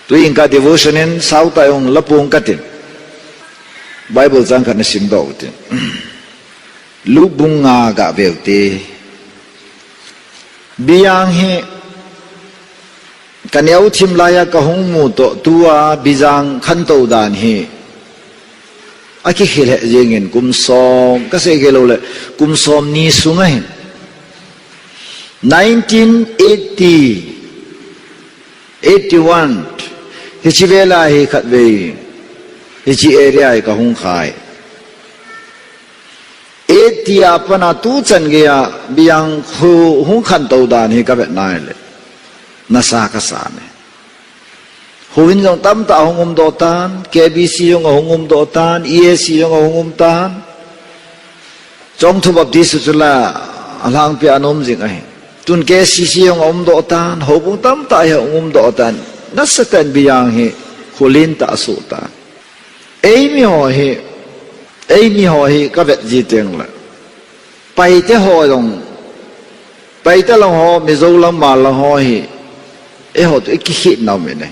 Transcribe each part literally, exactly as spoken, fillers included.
Tuin ka devotion in sauta ong lapung katin. Bible chang khat na simdoh utin. Luke bung nga ga veu te. Bijang hi kaneo thim laiya kahung mu toh tua bijang khantou dan hi akikhel he jingin kum som, kasei kei lou le kum som ni sunga hin. Nineteen eighty, eighty-one, hichi vela hi khatvei, hichi area hi kahung khai. Eighty a pana tuchan geiya bijang khu hung khantou dan hi kavet nai le. Nasa kasa ne. Houin jong tamtah ahung umdoh tan, K B C jong ahung umdoh tan, E A C jong ahung um tan. Chongthu Baptist chu la alhangpi a ana um jing ahi. Tun K C C jong aumdoh tan, houbung tamtah hi ahung umdoh tan. Nasatah in bijang hi kholin tah asuh tan. Eimi ho hi, eimi ho hi kavet ji teng le. Paite ho jong, Paite lang ho, Mizo lang, Hmar lang ho hi, eiho toh ikikhet nau mi ne.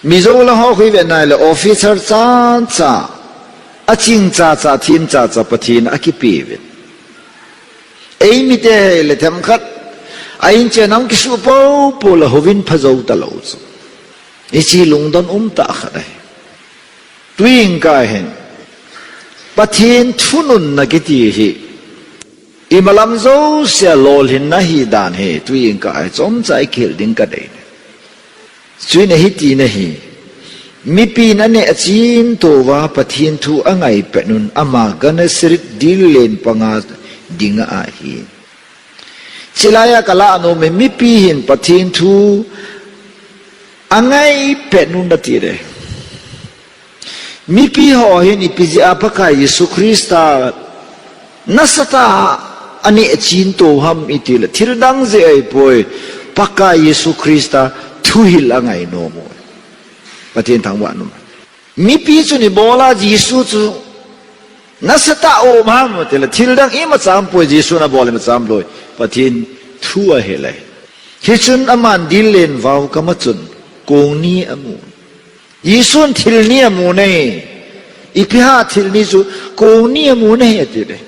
Mizo lang ho khu ivet nai le officer chacha, aching chacha, thim chacha Pathen in akipe uvin. Eimi te hi le themkhat, a in chen a kisuh popo le houin phajou talou chu. Hichi lungdon um tah khat ahi. Tuin ka hin. Pathen thununna kiti hi. Imalam jousea lolhinna hi dan hi. Tuin ka hi chomcha ikihil ding kadei. Chuin ahiti nahi. Mipin aneh chin touva Pathen thu angai pet un ama Gennesaret dil len panga dinga ahi. Chilaiya kalah nom e mipi hin Pathen thu angai pet un ati le. Mipi ho hin ipi jeh a Pakai Jesu Christa nasatah a aneh chin tou ham iti le. Thil dang jeh ahipoi Pakai Jesu Christa thuhil angai nom u. Pathen thangvah in um. Mipi chun ibola Jesu chu nasatah a um ham ati le. Thil dang imacha umpoi Jesu nabol imacha umlou. Pathen thu ahile. Hichun aman dil len vau kama chun kong ni amu. Jesun thil ni amu ne. Ipi ham thil ni chu kong ni amu ne ati le.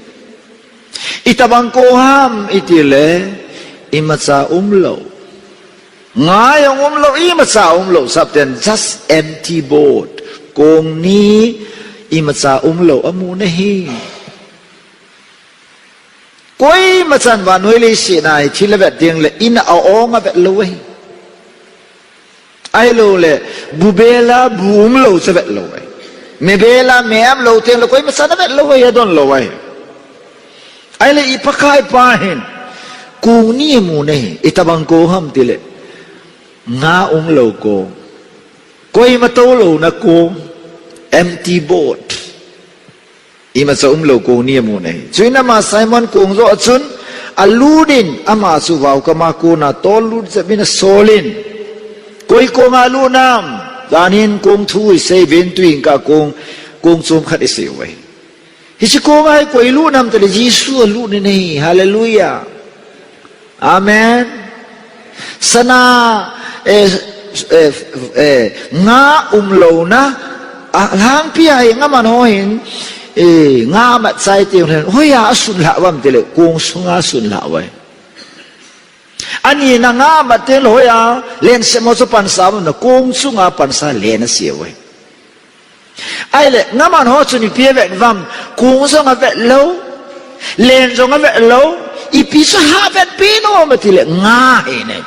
Itobang kong ham iti le imacha umlou. Nga jong umlou, imacha umlou, sapten just empty boat. Kong ni imacha umlou amu nahi. Koima chan vannoi leiset a hi thil avet ding le in a ong avet lou ahi. Ahilou le, bu bela bu umlou chu avet lou ahi. Me bela me umlou teng le koima chan avet lou ahi, adon lou ahi. Ahile i Pakai pa hin, kong ni amu nahi, itobang kong ham ti le, nga umlou kong. Koima toulouna kong, empty boat. Imacha umlou kong ni amu nahi. Chuin ama Simon kong joh a chun, alut in, ama chu vau kama kona tol lut jep in asol in. Koi kong a lut nam, dan hin kong thu isei uvin tuin ka kong, kong chom khat isei uve. Hiche kong a hi koi lut nam tile Jesu alut in ahi. Hallelujah. Amen. Sana, eh, eh, eh, nga umlouna, alhangpi a hi nga man ho hin, eh, nga mat chai teng le, hoiya asun lhah uvam tile, kong sunga asun lhah uve. Ani na nga mat teng le hoiya, lensep mo chu pansa uvam na, kong sunga pansa len ase uve. Ahile, nga man ho chun ipi avet uvam, kong jong avet lou, len jong avet lou, ipi chu ha vetpi nom ati le, nga hi ne.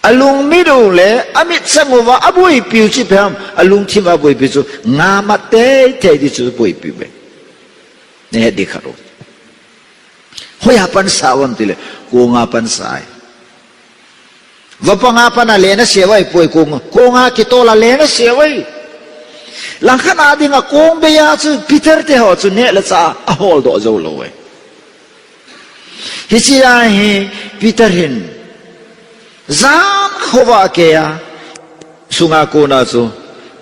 Alung mit u le, amit chang uva, aboipiu chu ipi ham, alungthim a aboipiu chu, nga mat teitei ti chu aboipiu ve. Nahet ding khat u. Hoiya pansa uvam tile, kong a pansa e. Vapang a pana len ase uve, poi kong, kong a kitol a len ase uve. Langkhat a dinga kong bei a chu Peter te ho chu neh le chah a aholdoh jou lou uve. Hiche a hi Peter hin jan khovah a kei a sunga kona chu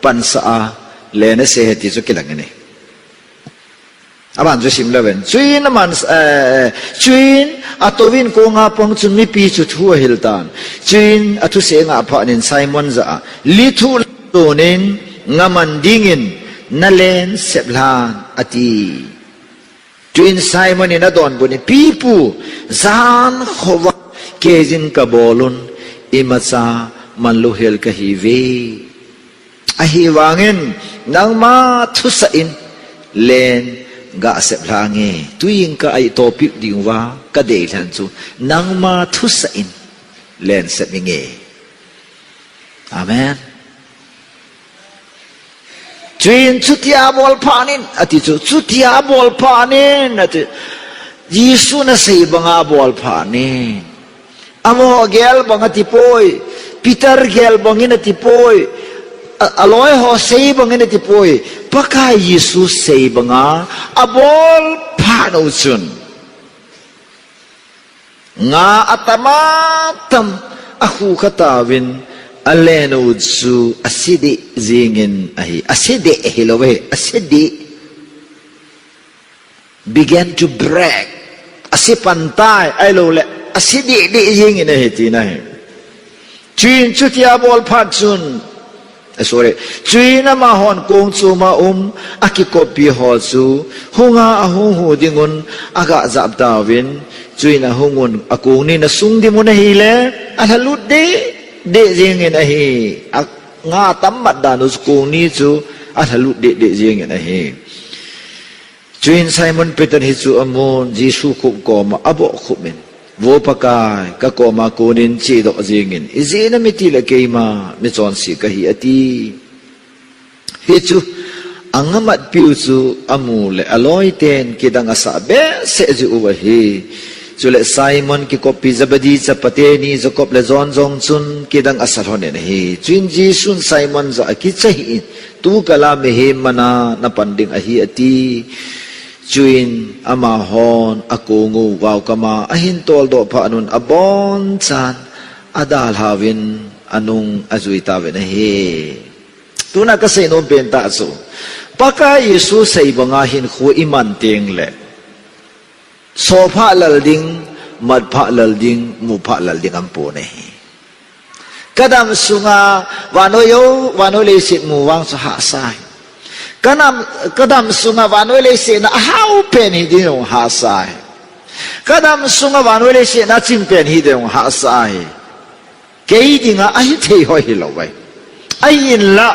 pansa a len ase e ti chu kilang in ahi. Aban chu sim leuhen. Chuin aman, eh, chuin atouvin konga pang chun mipi chu thu ahil tan. Chuin athusei angah phat in Simon jah a, "Lithuh lhon in ngaman dingin nalen sep lhan," ati. Chuin Simon in adonbut in, "Pipu, jan khovah keijin kabol un, imacha manlou hel kahiuve. Ahivangin nangma thusah in len gasep lhange." Tuin ka, a topic diuva kadei lhan chu, "Nangma thusah in len sep inge." Amen. Chuin, "Chutia bol phat in," ati chu, "chutia bol phat in," ati. Jesun asei banga bol phat in. Amaho gel bang ati poi, Peter gel bangin ati poi, a, aloi ho sei bangin ati poi. Pakai Jesu sei banga abol phat u chun, nga atam atam akhu kha tauvin, alen u chu ase deh jingin ahi. Ase deh hilou ve, ase deh. Began to break. Ase pan tai, ahilouleh ase deh deh jingin ahi tina ahi. Chuin chutia bol phat chun, eh, sorry. Chuin amahon kong choma um akikoppi ho chu hunga ahung hu dingun agah jap tauvin, chuin ahungun akong nin asung dimun ahile, alhalut deh deh jingin ahi. A, nga atam mat dan u chu kong ni chu alhalut deh deh jingin ahi. Chuin Simon Peter hichu amun, Jesu khup koma abohkhup in, "Vo Pakai, kakoma konin chedoh jingin, ijeh inem itile keima michonse kahi," ati. Hichu angamatpiu chu amu le aloiten kidang asah behseh jiu ahi. Chule Simon kikoppi Zebedee chapate ni Jacob le John jong chun kidang asa lhonin ahi. Chuin Jesun Simon jah a, "Kicha hih in, tukal a mihem mana napan ding ahi," ati. Chuin amahon akong u vaokama ahin toldoh phat un abonchan adalhauvin anung ajui tauvin ahi. Tuna kasei nom pen tah chu, Pakai Jesu sei banga hinkho iman tengle, sophah lal ding, matphah lal ding, muphah lal ding aumpon ahi. Kadam sunga vannoi jou, vannoi leiset mu vang chu hahsa ahi. Kadam, kadam sunga vannoi leiset na ahao pen hiding jong hahsa ahi. Kadam sunga vannoi leiset na aching pen hiding jong hahsa ahi. Kei dinga ahithei hoi hilou ahi. Ahinla,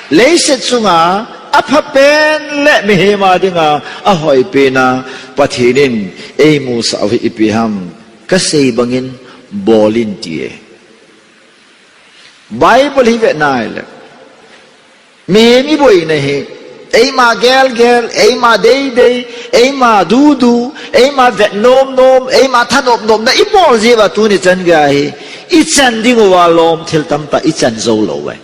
leiset chunga aphapen le mihem a dinga ahoipena Pathen in eimusah u hi ipi ham, kasei bangin bolin ti e. Bible hi ve naile, mihem iboina hi, eima gelgel, eima deidei, eima dudu, eima vet nomnom, eima thanopnopna ibol jeh uva tuni chan geiya hi ichan dinguva lom thil tamtah ichan joulou uve.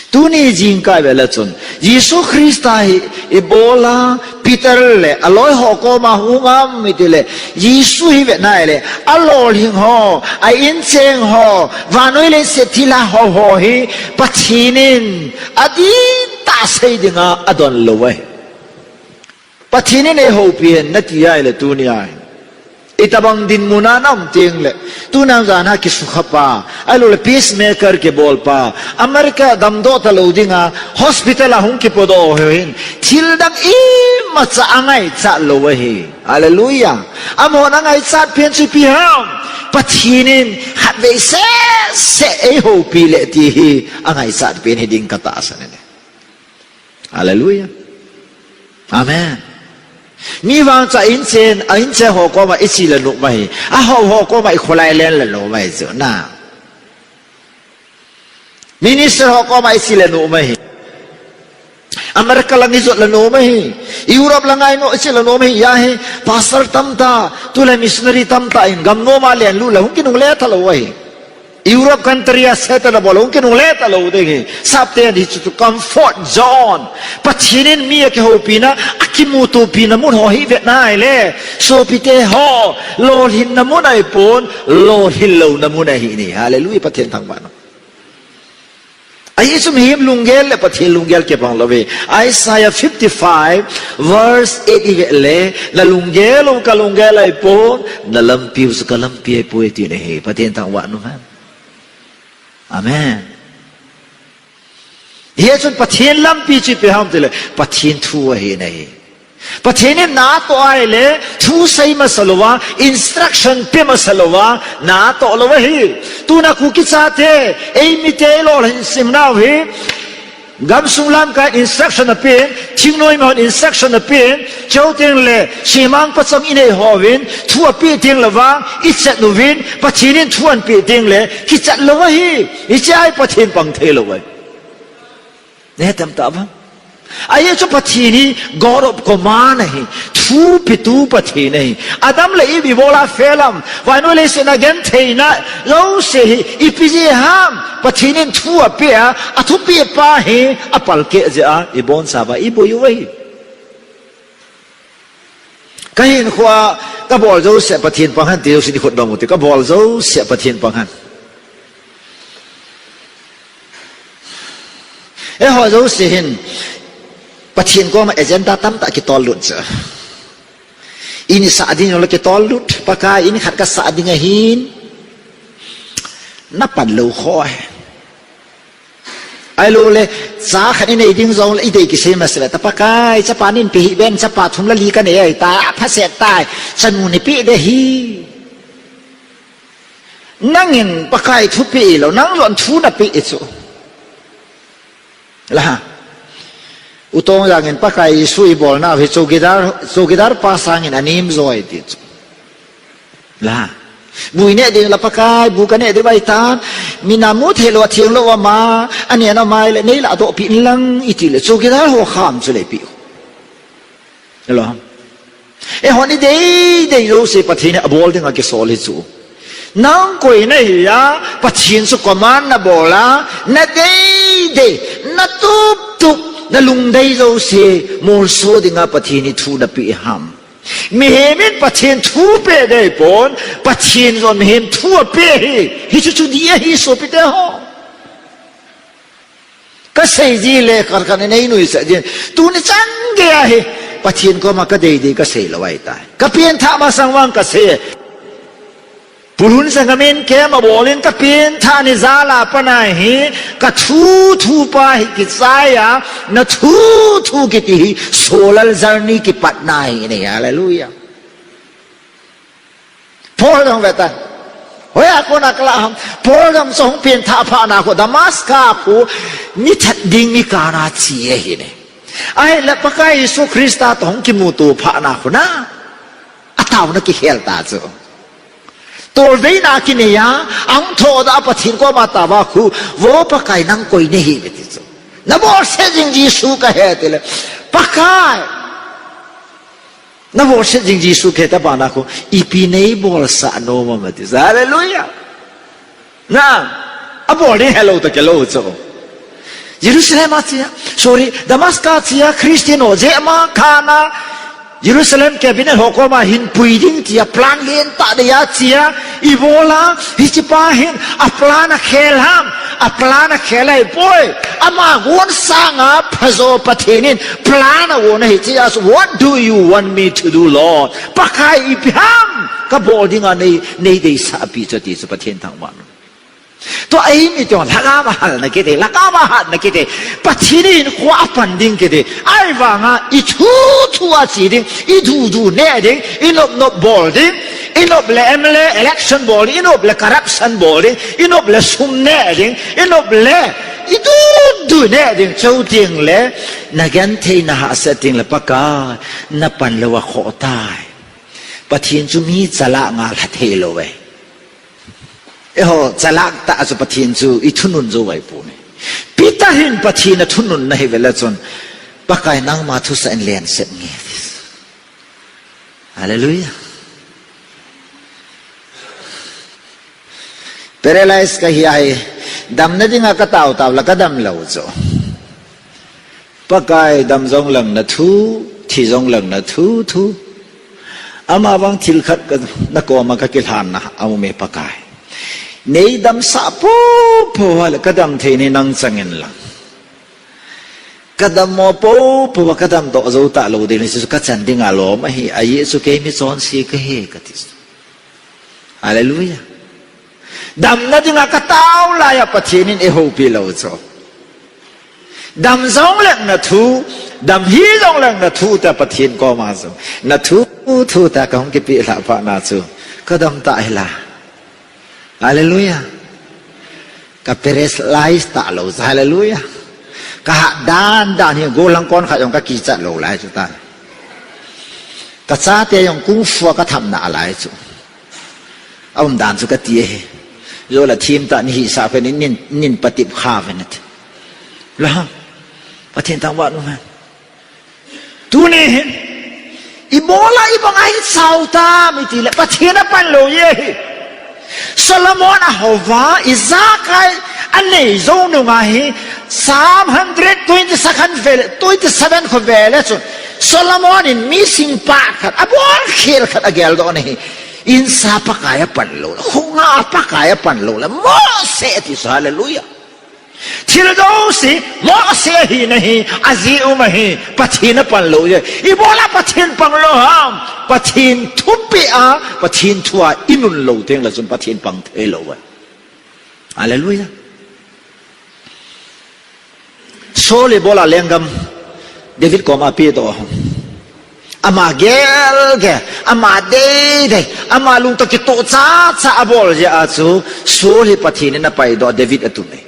Tuni jingkah vele chun Jesu Christa hi ibola Peter le aloiho koma hung ham itile, Jesu hi ve naile, alolhing ho, a incheng ho, vannoi leiset thilha ho ho hi Pathen in adihtah sei dinga adonlou ahi. Pathen in eihoupi hen nati ahile tunia hi, itobang dinmuna naum tengle, tuna jana kisukhapa, ahiloule peacemaker kibolpa, America damdoh talou dinga hospital a hung kipodoh ho hin thildang imacha angaichat lou ahi. Hallelujah. Amahon angaichat pen chu ipi ham, Pathen in khatvei seh seh eihoupi le ti hi angaichat pen hiding katahsan e. Hallelujah. Amen. Mi vang chu a inchen, a inchen ho koma iche le nom ahi. Ahao ho koma ikholai len le nom ahi chu na. Minister ho koma iche le nom ahi. America lang ijot le nom ahi. Europe langa inu iche le nom ahi. Ahi, pastor tamtah, tule missionary tamtah in gam noma lenlut le hung kinungle talou ahi. Europe country a settle abol hung kinungle talou ding ahi. Sapten hichu chu comfort zone. Pathen in mi akihoupina, akimutopina mun ho hi ve naile, sopite ho, lolhinna mun ahipon, lolhin louna mun ahi e. Hallelujah, Pathen thangvah in. Ahi chu mihem lunggel le Pathen lunggel kibang lou ve. Isaiah fifty-five verse eight i ve le, na lunggel u ka lunggel ahipon, na lampi u chu ka lampi ahipoi ati na hi. Pathen thangvah nu hen. Amen. Hichun Pathen lampi chu ipi ham tile, Pathen thu ahi na hi. Pathen in natoh ahile, thu sei masa louva, instruction pe masa louva, natoh lou ahi. Tuna Kuki chate, eimite lol hin simnau hi. Gamsung lamkai instruction apen, thingnoi mihon instruction apen, chuteng le, semang pachang inei hovin, thu apeh teng le vang, ichat uvin, Pathen in thu anapeh teng le, kichat lou ahi, hiche ahi Pathen pang thei lou ahi. Nahe tam tah vang. Ahi chu Pathen hi God of command ahi. Thu petu Pathen ahi. Adam le Eve ibola fail ham. Vannoi leiset a gentheina jouse hi ipi jeh ham. Pathen in thu apeh a, athupeh pa hi apalkeh jeh a, ibonchauva iboi u ahi. Kahinkhoa kabol jouse Pathen pang hen ti jouse nikho dong u ti, kabol jouse Pathen pang hen. Eiho jouse hin Pathen koma agenda tamtah kitol lut chu. In isah ding jongle kitol lut, Pakai in khat kasah ding ahin. Napan lou kho ahi. Ahilouleh, cha khat inei ding jongle idei kisei masa ve ta, Pakai, chapa nei pe hih ben, chapa thum le li kanei ahitai, aphaset tai, chanu neipeh ding ahi. Nangin Pakai thu pe lou, nang jong thu napeh chu. La. U Tongjang in Pakai Jesu ibolnau hi chowkidar, chowkidar pa sangin anem joi ti chu. La. Bu ineh ding la Pakai, bu kaneh ding ahitan, mina mu thei lou, atheng lou ama, aneh na mai le, nei la dohpeh in lang iti le, chowkidar ho kham chu le ipi. Hello. Eihon idei dei jouse Pathen in abol dinga kisol hi chu. Nang koi nahi a, Pathen chu command nabol a, nadei dei, natup tup, nalungdei jouse, molso dinga Pathen in thu napeh ham. Mihem in Pathen thu pe dei pon, Pathen jong mihem thu apeh hi, hichu chu dih ahi sopite ho. Kasei ji le khat khat in einuisat jin. Tuni chan gei ahi. Pathen koma kadei dei kasei lou ahitai. Kapenthah masang vang kasei. Pulhun sangam in kem abol in kapenthah ni jal a pat a hi. Kathu thu pa hi kichai a. Nathu thu kiti hi. Solar journey kipatna hi ne. Hallelujah. Paul jong ve ta. Hoiya kona kala ham. Paul jong chu hung penthah phat na khu Damascus khu ni that ding ni kana che ahi ne. Ahile Pakai Jesu Christa toh hung kimuto phat na khu na. Ataona kikhel ta chu. Tolveina kinei a, ahung thodoh a Pathen koma ataova khu, Vo Pakai nang koi nahi ve ti chu. Nabolse jing Jesu kahe tile. Pakai. Nabolse jing Jesu kahe ta bana khu, ipi neibolsah nom am ati. Hallelujah. Na, abol ding helou ta kelou chu. Jerusalem a che a, sorry, Damascus che a, Christian ho jeh ma kana, Jerusalem cabinet ho koma hinpui ding tia plan lentah dei a che a, ibola, hiche pa hin, aplan akhel ham, aplan akhel ahipoi, ama gon sanga phajo Pathen in, plan agon ahi che a, so what do you want me to do, Lord? Pakai ipi ham, kabol dinga nei, neideisah pi chu ati chu Pathen thangvah. Tua eimi tong, lhagao a halna kiti, lhagao a hatna kiti, Pathen in kho apan ding kiti, ahivanga, ithu thu a che ding, idu du neh ding, inop nop bol ding, inop le M L A election bol ding, inop le corruption bol ding, inop le sum neh ding, inop le, idu du neh ding, chuteng le, nagenthei nahahsat teng le Pakai, napan lou a khoh tai. Pathen chu mi chalak nga lha thei lou ve. Eiho, chalak tah chu Pathen chu ithunun jou vai pu ne. Peter hin Pathen athunun na hi vele chun, Pakai nangma thusah in lenset nge. Hallelujah. Paralyze kahi ahi, damna dinga katao tao la kadam lou chu. Pakai dam jong lang nathu, thi jong lang nathu thu. Ama vang thil khat ka, nakoma kakilhanna aume Pakai. Nei damsah popo a le kadam thei ni nang chang in lang. Kadam mo popo a kadam doh jou talou ding le chu kachan ding a lom ahi, ajeh chu kei michonse kahi kati. Hallelujah. Damna dinga katao laiya Pathen in eihoupi lou chu. Dam jong leng nathu, dam hih jong leng nathu tia Pathen koma chu. Nathu thu tia kahung kipeh lhah phat na chu. Kadam tah hi la. Hallelujah. Ka paralyze talou chu. Hallelujah. Kahat dan dan hi gollhang kon khat jong kakichat lou lai chu ta. Kachate jong kung fu a katham nalai chu. Aum dan chu kati ahi. Jola thim tah ni hisah pen in nin, nin patep kha ven ati. La, Pathen thangvah in um hen. Tuni hin, ibola ibang a hi sao tam iti le, Pathen apan lou e hi. Solomon ahouva, ijakai anei jou nunga hi, Psalm hundred twenty-seven vel, twenty-seven kho vel a chun, Solomon in mi singpah khat, abolkhel khat ageldoh na hi. Insa Pakai apan lou, khonga Pakai apan lou le, Mose ati chu, hallelujah. Thil jouse, Mose ahina hi, ajeh um ahi, Pathen apan lou e. Ibola Pathen pang lou ham, Pathen thupeh a, Pathen thu a inun lou teng le chun Pathen pang thei lou e. Hallelujah. Saul ibola lenggam David koma apedoh ham. Ama gelgel, ama deidei, ama lungtoh kitoh chacha abol jeh a chu, Saul hi Pathen in apaidoh, David atun e.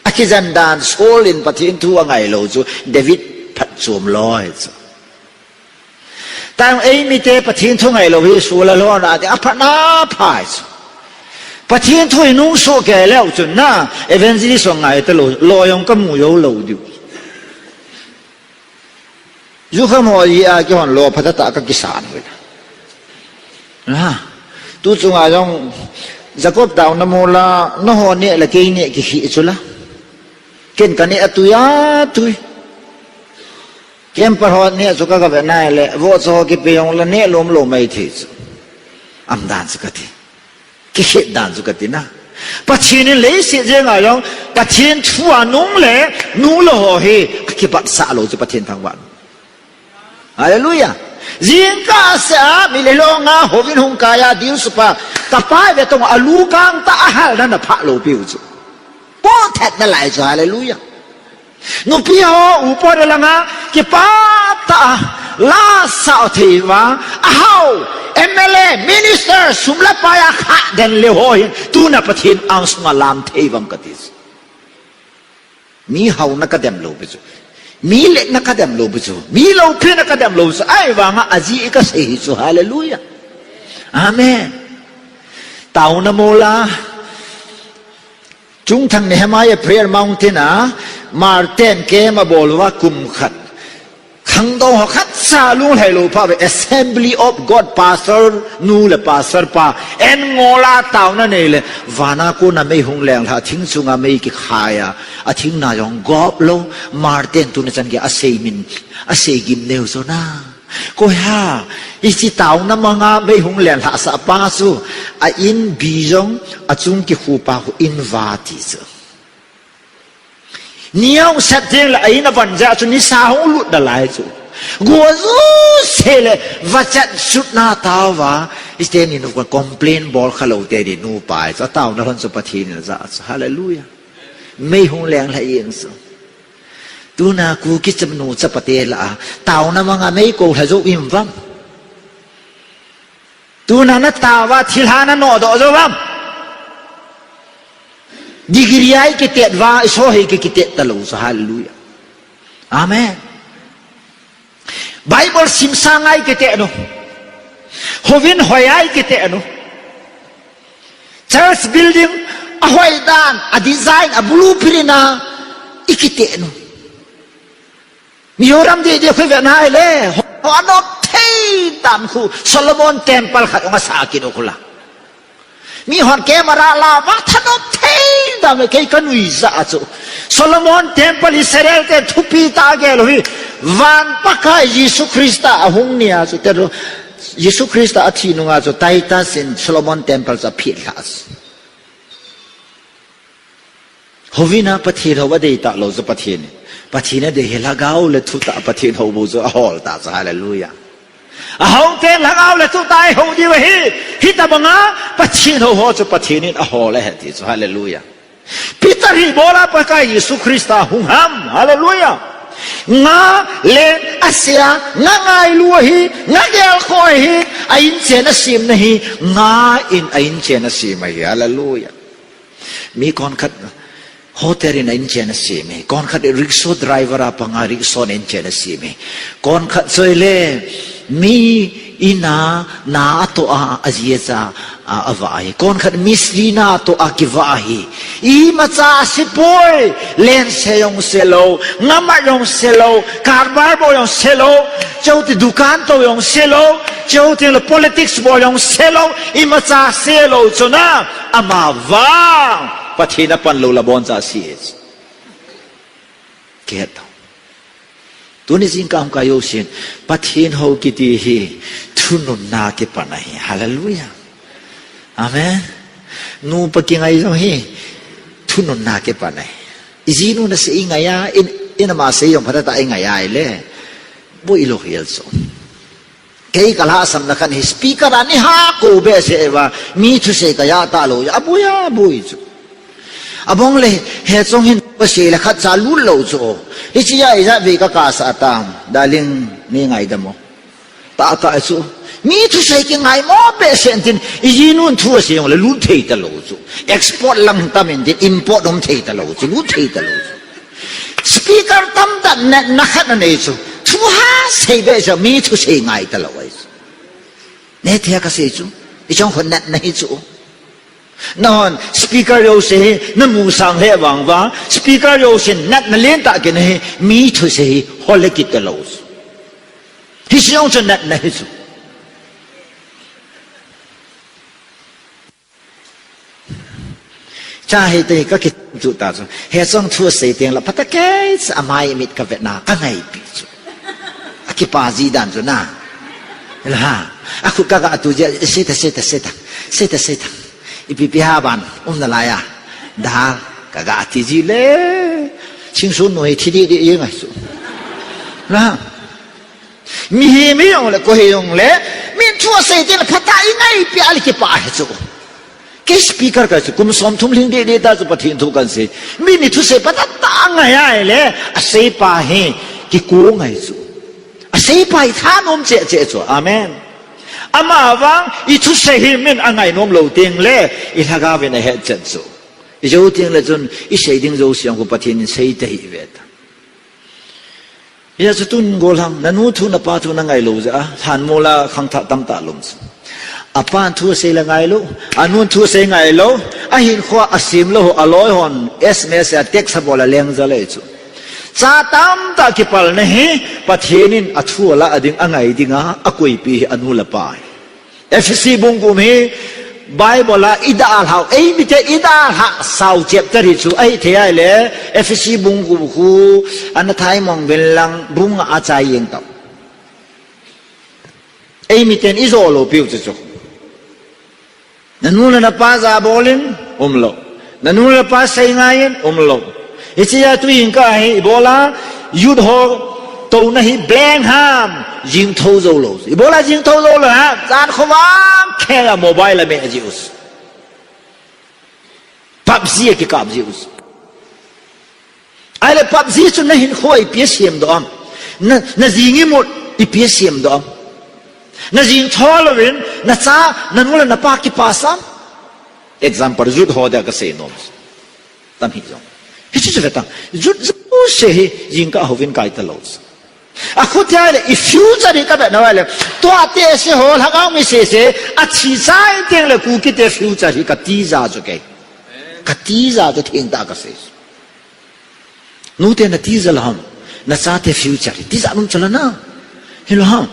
Akijen dan Saul in Pathen thu angai lou chu, David phatchom lou ahi chu. Tang eimite Pathen thu ngai lou hi Saul alhona ding aphat na pha ahi chu. Pathen thu inung soh kei leu chun na, evangelist jong ngai talou, lo jong kamu jou lou diu. Jukham ho jeh a kihon lo phatah tah kakisan uvin. Ha. Tu chunga jong Jacob taona mola, nangho neh le kei neh kikheh chu la. Ken kaneh atui atui. Camper ho neh chu ka, kave nai le, vohcha ho kipe jong le neh lom lom mai thei chu. Aum dan chu kati. Kikhet dan chu kati na. Pathen in leiset jenga jong, Pathen thu a nung le, nung lou ho hi, akibatsah lou chu Pathen thangvah. Hallelujah. Jingkah seh a, mi le lou nga, houvin hung kai a, dil supa, kapai ve tong, alu kang tah, ahal na na phah lou piu chu. Pothet nalai chu, hallelujah. Nupi ho, upa ho langa, kipah tah a, la sao thei uva, ahao, M L A, minister, sum le pai a khah den le ho hin, tuna Pathen angsunga lam thei uvam kati. Mi haona kadem lou pi chu. Mi letna kadem lou pi chu. Mi louphina kadem lou chu. Ahivanga ajeh kasei hi chu. Hallelujah. Amen. Taona mola. Chungthang Nehemiah Prayer Mountain a, Marten camp abol uva kum khat. Khangdong ho khatcha lunglhai lou pha ve, Assembly of God pastor nu le pastor pa, en ngol a taona nei le, vana kona mei hung lenglhah, thing chunga mei kikhai a, athing na jong gop lou, Marten tuni chan gei asei min, asei gimnei u chu na. Koi ham, hiche taona manga mei hung lenglhah sah pa chu, a in bi jong, achung kikhu pa khu in va ti chu. Ni ahung sat teng le, a in avan jeh chu nisa hung lut nalai chu. Go jouse le, vachat sut na tao va, hiche teni nu complain bol khalou teni nu pa chu, taona lhon chu Pathen in aja chu. Hallelujah. Mei hung lenglhah in chu. Tuna Kuki chanu chapate lah a, taona manga mei kou lha jou uvem. Tuna nataova thilha nanodoh jou uvem. Degree a ikitet uva, isoh hi ki, kitet talou chu, hallelujah. Amen. Bible simsang a ikitet u. Houvin hoi a ikitet u. Church building ahoi dan, a design, a blueprint a ikitet u. Mizoram didi khu ivet nai le, ho, ho anop thei dan khu, Solomon temple khat ong asah kit u khu la. Mihon camera la va thanop thei dan me kei kanuija chu. Solomon temple Israel te thupi tah gel u hi, van Pakai Jesu Christa ahung nia chu te ru, Jesu Christa athi nunga chu Titus in Solomon temple chu aphet lha chu. Houin a Pathen hou adei talou chu Pathen in. Pathen adei hi lhagao le thutah Pathen hou bou chu ahol ta chu, hallelujah. Ahou teng lhagao le thutah a ihou diu ahi. Hitobanga Pathen hou ho chu Pathen in ahol ahi ti chu, hallelujah. Peter hi ibola Pakai Jesu Christa hung ham, hallelujah. Nga len asea, nga ngailu ahi, nga gelkhoh ahi, a inchen asem nahi, nga in a inchen asem ahi, hallelujah. Mi konkhat hotel in a inchen asem e. Konkhat rickshaw driver a panga rickshaw in a inchen asem e. Konkhat chu ahile mi in a na atoh a, aji acha a, avah ahi. Konkhat mistri na atoh a kivah ahi. Imacha asepoi, len se jong selou, ngam a jong selou, karbar bol jong selou, chuteng dukan tou jong selou, chuteng le politics bol jong selou, imacha selou chu na, amavang Pathen apan lou le aboncha ase. Kihet tau. Tuni jingkah hung kai jousen, Pathen hou kiti hi thununna kipan ahi. Hallelujah. Amen. Nupa kingai jong hi thununna kipan ahi. Ijinun asei ingai a, in, in ama sei jong phatah tah a ingai a ahile, boi lou hel chu. Kei kalhahsamna khat hi speaker a ni ha kou behseh uva, mi thusei kaja talou, aboi aboi chu. Abang le, hiche chang hin kasei le khatcha lut lou chu. Hiche a ijat vei kakasah tam, darling, nei ngaidam o. Tahtah chu. Mi thusei kingaimo behseh intin, ijinun thu asei jongle lut thei talou chu. Export lang tam intin, import um thei talou chu, lut thei talou chu. Speaker tamtah natna khat anei chu. Thu ha sei behseh, mi thusei ngai talou ahi chu. Neithei a kasei chu. Hiche hon natna hi chu. Nahon speaker jouse hi namusang lheh vang uva, speaker jousen natna lentah kinei hi, mi thusei hi hol le kit talou chu. Hiche jong chu natna hi chu. Cha, hiti kakitu ta chu. Hiche chang thu asei teng le phatah kei chu, amai mit kavetna kangaipi chu. Akipa ji dan chu na. Hila ha. Akhut kaga tu ji, seita, seita, seita. Seita, seita. Ipi pi ha ban um nalai a. Da, kaga ti ji le. Chingsun nu hi thi didi jeng ahi chu. Na. Mihem hijongle, koi hijongle, min thu asei teng le phatah a ingaipi a le kipa ahi chu. Kei speaker kahi chu, kum somthum lhing didi ta chu Pathen thu kahin sei. Min thusei phatah tah a ngai ahile, aseipa hi kiko ngai chu. Aseipa hi thanom cheh cheh chu. Amen. Amavang ithusei hi min angainom lou teng le, ilhagao vin ahetchen chu. Ijou teng le chun, isei ding jouse jong khu Pathen in sei tahih ve ta. Hijeh chun tun gollhang, nanu thu napa thu nangai lou jeh a, lhanmol a khangthah tamtah lum chu. Apan thu asei le ngai lou, anun thu asei ngai lou, ahinkhoa asem lou, aloi hon S M S a text abol a leng jal ahi chu. Cha tamtah kipalna hi, Pathen in athu alah ding angai dinga, akoipi hi anu le apa ahi. Ephesi bung gup hi Bible a idalhau, eimite idalhah sau chapter hi chu, ahithei ahile, Ephesi bung gup khu, ana thaimong uvin lang, bung nga a chai jeng tau. Eimiten ijo lou piu chu chu. Nanu le napa jabol in, umlou. Nanu le napa sei ngai in, umlou. Hiche a tu jingkah hi, ibola, youth ho, touna hi blank ham, jingthou jou lou. Ibola jingthou jou lou ham, jan khovang, khe a mobile a meh jiu. PUBG a kikap jiu. Ahile PUBG chu nahinkho ipi asem doh am. Na, najing imut ipi asem doh am. Najing tho louvin, nacha, nanu le napa kipa sam. Example, youth ho dia kasei nom. Tam hi jong. Hiche chu ve tang. Youth jouse hi jingkah houvin kai talou. Akhu thei le, i future hi kavet nau le. Tua te se ho, lhagao mi sese, athi chai teng le Kukite future hi katija chu kei. Katija chu thengtah a kasei. Nute natija lou ham, nachate future hi tija nom chala na. Hilou ham.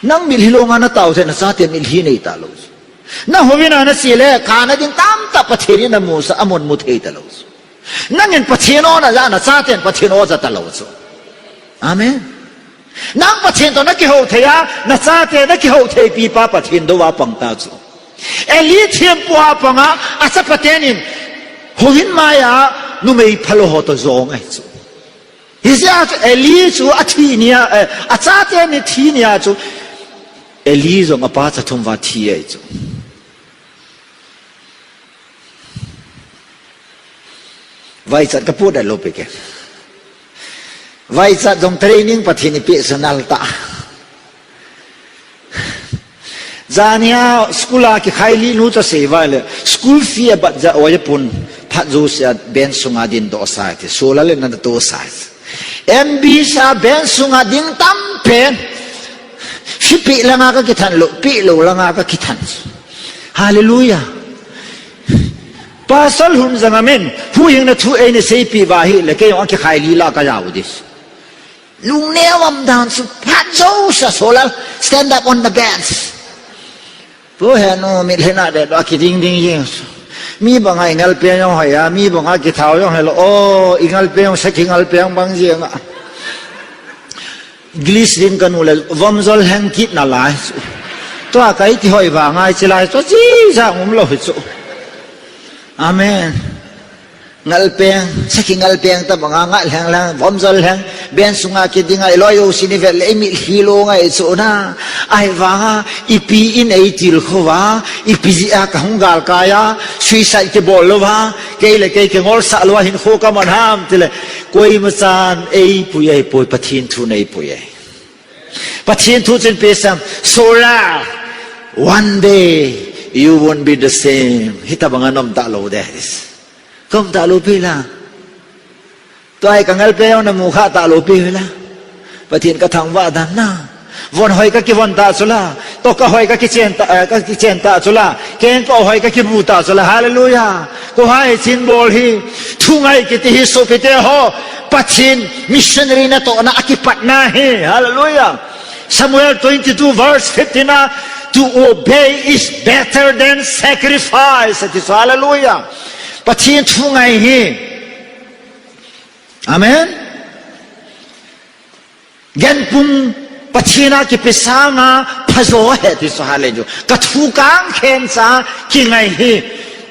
Nang mitlhi longa natao thei, nachate mitlhi nei talou. Nahouin a nache le, kana ding tamtah Pathen in amusah, amun mu thei talou. Nangin Pathen o naja, nachaten Pathen o ja talou chu. Amen. Nang Pathen toh nakihou thei a, nachate nakihou theipi pa Pathen dou a pang ta chu. Eli thempu a panga, achapaten in, Houin maiya numei phalou ho toh jong ahi chu. Hijeh a chu Eli chu athi nia, eh, achate ni thi nia chu Eli jong apa cha thum uva thi ahi chu. Vaichat ka put a lou pe ke. Vaichat jong training Pathen in eipeh chu nal tah. Jania school a kikhailih nu chu asei uva le, school fee abat ja oi apun, phat jousea bench sunga dingdoh sa ati, solar le natoh sa ati. M B sa bench sunga ding tam pen. Fee peh langa ka kithan lou, peh lou langa ka kithan. Hallelujah. Pastor Lhunjang amin, huhhingna thu eina seipeh uva ahile, kei jong akikhailih lah ka jao ding. Lungneo umdan chu phat jousea solar, stand up on the bench. Pu henu mitlhi na de do kiding ding jing. Mi banga i ngalpeng jong hoi a, mi banga kithao jong helou. O, i ngalpeng jong, sakhi ngalpeng bang jeng a. Glycerin ka nu le, vom jol heng kit nalai. Tua ka iti hoi vanga i chi lai, tua chi jang umlou hi chu. Amen. Ngalpeng, sakhi ngalpeng tabanga ngal heng leng, vom jol heng, bench sunga kidinga, i loi jousen i vet le, i mitlhi lou ngai chu na. Ahivanga, ipi in eitilkhou va, ipi jeh a kahung galkai a, suicide kibol lou va, kei le kei kingolsah lou a hinkho kaman ham, tile, koima chan eipui ahipoi, Pathen thun eipui ahi. Pathen thu chun ipi asei em, Sora, one day you won't be the same. Hitabanga na um talou ding. Ka um talou pi la. Tua hi ka ngalpeng jong na mu kha talou pi la. Pathen ka thangvah dan na. Von hoi ka kivon ta chu la. Toka hoi ka kichen ta, eh, ka kichen ta chu la. Kengkoh hoi ka kibu ta chu la. Hallelujah. Ko hai chin bol hi. Thungai kiti hi sopite ho. Pathen missionary natohna a kipatna hi. Hallelujah. Samuel twenty-two verse fifteen a, "To obey is better than sacrifice." Ati chu, hallelujah. Pathen thungai hi. Amen. Genpung Pathen a kipe sanga phajo ahi ti chu hallelujah. Ka thu kang khen cha kingai hi.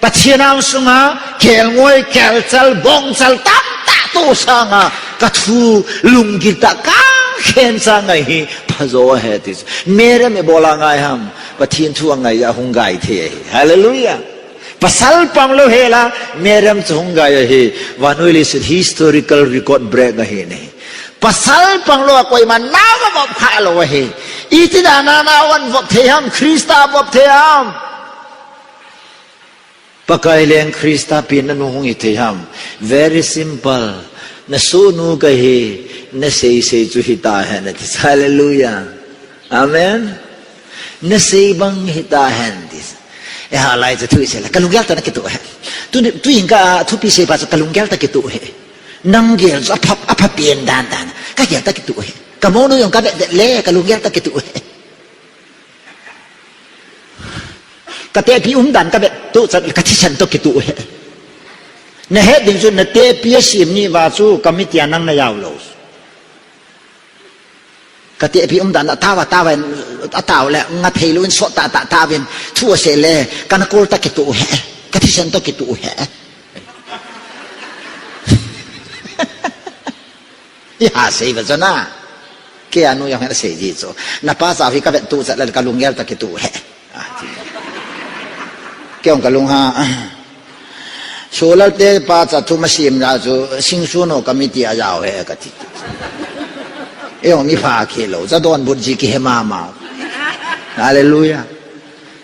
Pathen angsunga kelngoi, kelchal, bongchal tamtah toh sanga ka thu lunggil tah kang khen cha ngai hi phajo ahi ti chu. Miriam ibola ngai ham. Pathen thu angai a hung gai thei ahi. Hallelujah. Pasal panglou hela, Miriam chu hung gai ahi. Vannoi leiset historical record break ahi ne. Pasal panglou a koima nao avop khalou ahi. Iti dana nao avop thei ham, Christa avop thei ham. Pakai leng Christa pen nanu hung hithei ham. Very simple. Na sohnu kahi, na seisei chu hitahen ati. Hallelujah. Amen. Na sei bang hitahen ti. Eiho lai chu thu isei le, ka lunggel tah a kitoh e. Tu, tu in ka thupi seipa chu ka lunggel tah a kitoh e. Nang gel chu apha, apha pen dan dan. Ka gel tah a kitoh e. Ka mounu jong ka vet vet le, ka lunggel tah a kitoh e. Ka tepi umdan ka vet tuchat le, ka thisan toh kitoh e. Na het ding chu na tepi asem ni uva chu ka mitia nang na jaolou. Ka tepi umdan a tao a tao in, atao le, nga thei lou in sot tah tah tao in, thu asei le, ka nakol tah kitoh e, ka thisan toh kitoh e. Iha sei uva chu na. Kei a nu jong hin asei ji chu. Na pa cha hi ka vet tuchat le, ka lunggel tah kitoh e. Ati. Kei jong ka lung ha. Solar te pa cha thu masem ja chu singsun ho ka mitia jao e kati. Ei jong mi pha khelou, cha donbut ji kihe mama. Hallelujah.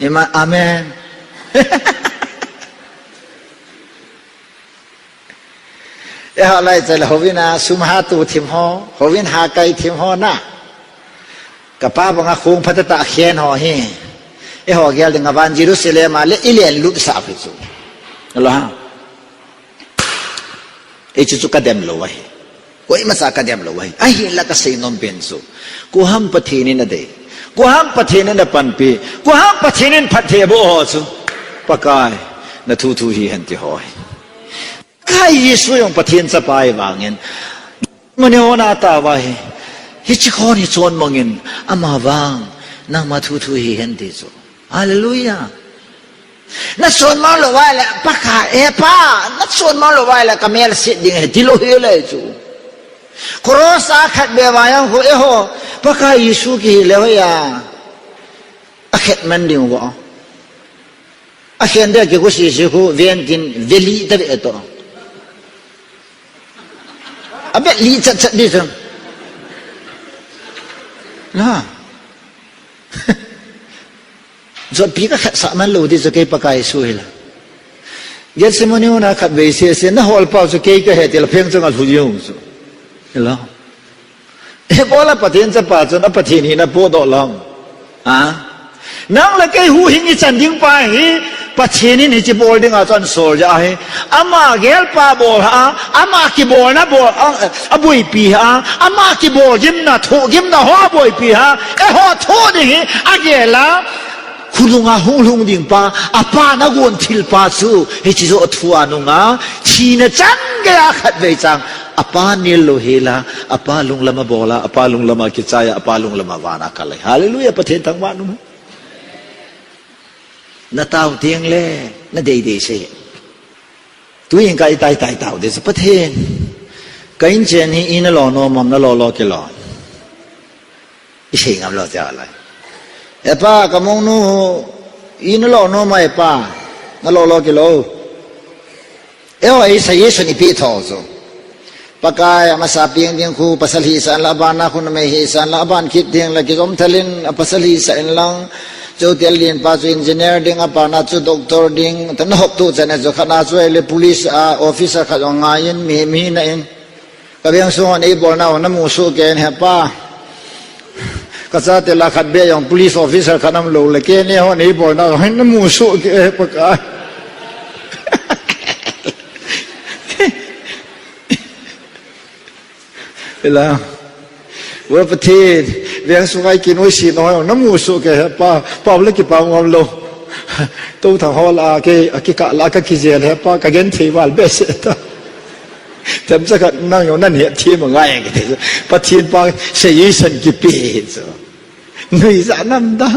Ima, amen. Eiho lai chal hovin a sum ha tu thim ho, hovin ha kai thim ho na. Ka pa banga khong phatah tah khen ho hi. Eiho gel ding a van Jerusalem a le i len lut sah pi chu. Lo ha. Ei chu chu ka dem lou ahi. Koima cha ka dem lou ahi. Ahinla ka sei nom pen chu. Koi ham Pathen in adei. Koi ham Pathen in apanpi. Koi ham Pathen in phatthei aboh ho chu. Pakai, na thu thu hihen ti ho ahi. Pakai Jesu jong Pathen chapa ahi vangin. Mani hon atao uva hi. Hiche khon hi chon mangin ama vang. Nangma thu thu hihen ti chu. Hallelujah. Nachon mang lou vai le, Pakai, eh, Pa, nachon mang lou vai le, kamel sit ding ahi, tilou hile chu. Cross a khat be vai ang ho, eh ho, Pakai Jesu kihi le hoiya. Akhet man ding uvo. Akhen de kikusi si khu, ventin, veli ta ve to. Abe li chat chat di chu. Na. Jotpi ka khat sa man lou di chu kei Pakai Jesu hila. Gethsemane huna khat vei sese, nahol pau chu kei kahi tila pheng chang a lhu jing chu. Hila. Ibola Pathen chapa chun a Pathen hina podoh lou. Ha? Nang le kei huhhing ichan ding pa hi, Pathen in hiche bol dinga chun sol ja hi. Ama gelpa bol ha, ama kibolna bol, a, aboipi ha, ama kibol gimna, thoh gimna ho aboipi ha, eiho thoh ding hi, agel a, khonunga hung lhung ding pa, apa nagon thil pa chu, hiche joh thua nunga, thina chan geiya khatvei chang, apa nel lou hila, apa lunglam a bol a, apa lunglam a kichai a, apa lunglam a vana kal ahi. Hallelujah, Pathen thangvah in um. Natao teng le, nadei dei sei. Tuin ka itai tai tao ding chu Pathen. Ka inchen hi ina lo nom am, nalo lo kilom. Isei ngam lou tia lai. He pa, ka mongnu, ina lo nom am he pa, nalo lo kilom. Eiho, eisei, eisei ni pi tho chu. Pakai, amasa peng ding khu, pasal hisah in la, abana khu numei hisah in la, aban kit ding la, kijom thal in, apasal hisah in lang, chu tel din pa chu engineer ding, abana chu doctor ding, tana hop tu chan a chu khat na chu ahile police a officer khat jong ngai in, mi, mi na in. Ka veng sung hon eibolna ho namu soh kei in he pa. Ka chate lah khat beh jong police officer khat aum lou le kei in hon eibolna ho namu soh kei he Pakai. Ela. Vo Pathen, veng sunga ikinoise nau ho namu soh kei he pa, pau le kipau ngam lou. Tou thang ho lah a kei, akikah lah a ka kijel he pa, ka genthei val behseh ta. Themcha khat nang jong nahet them angai kiti chu. Pathen pa suggestion kipe chu. Nuijat nam da.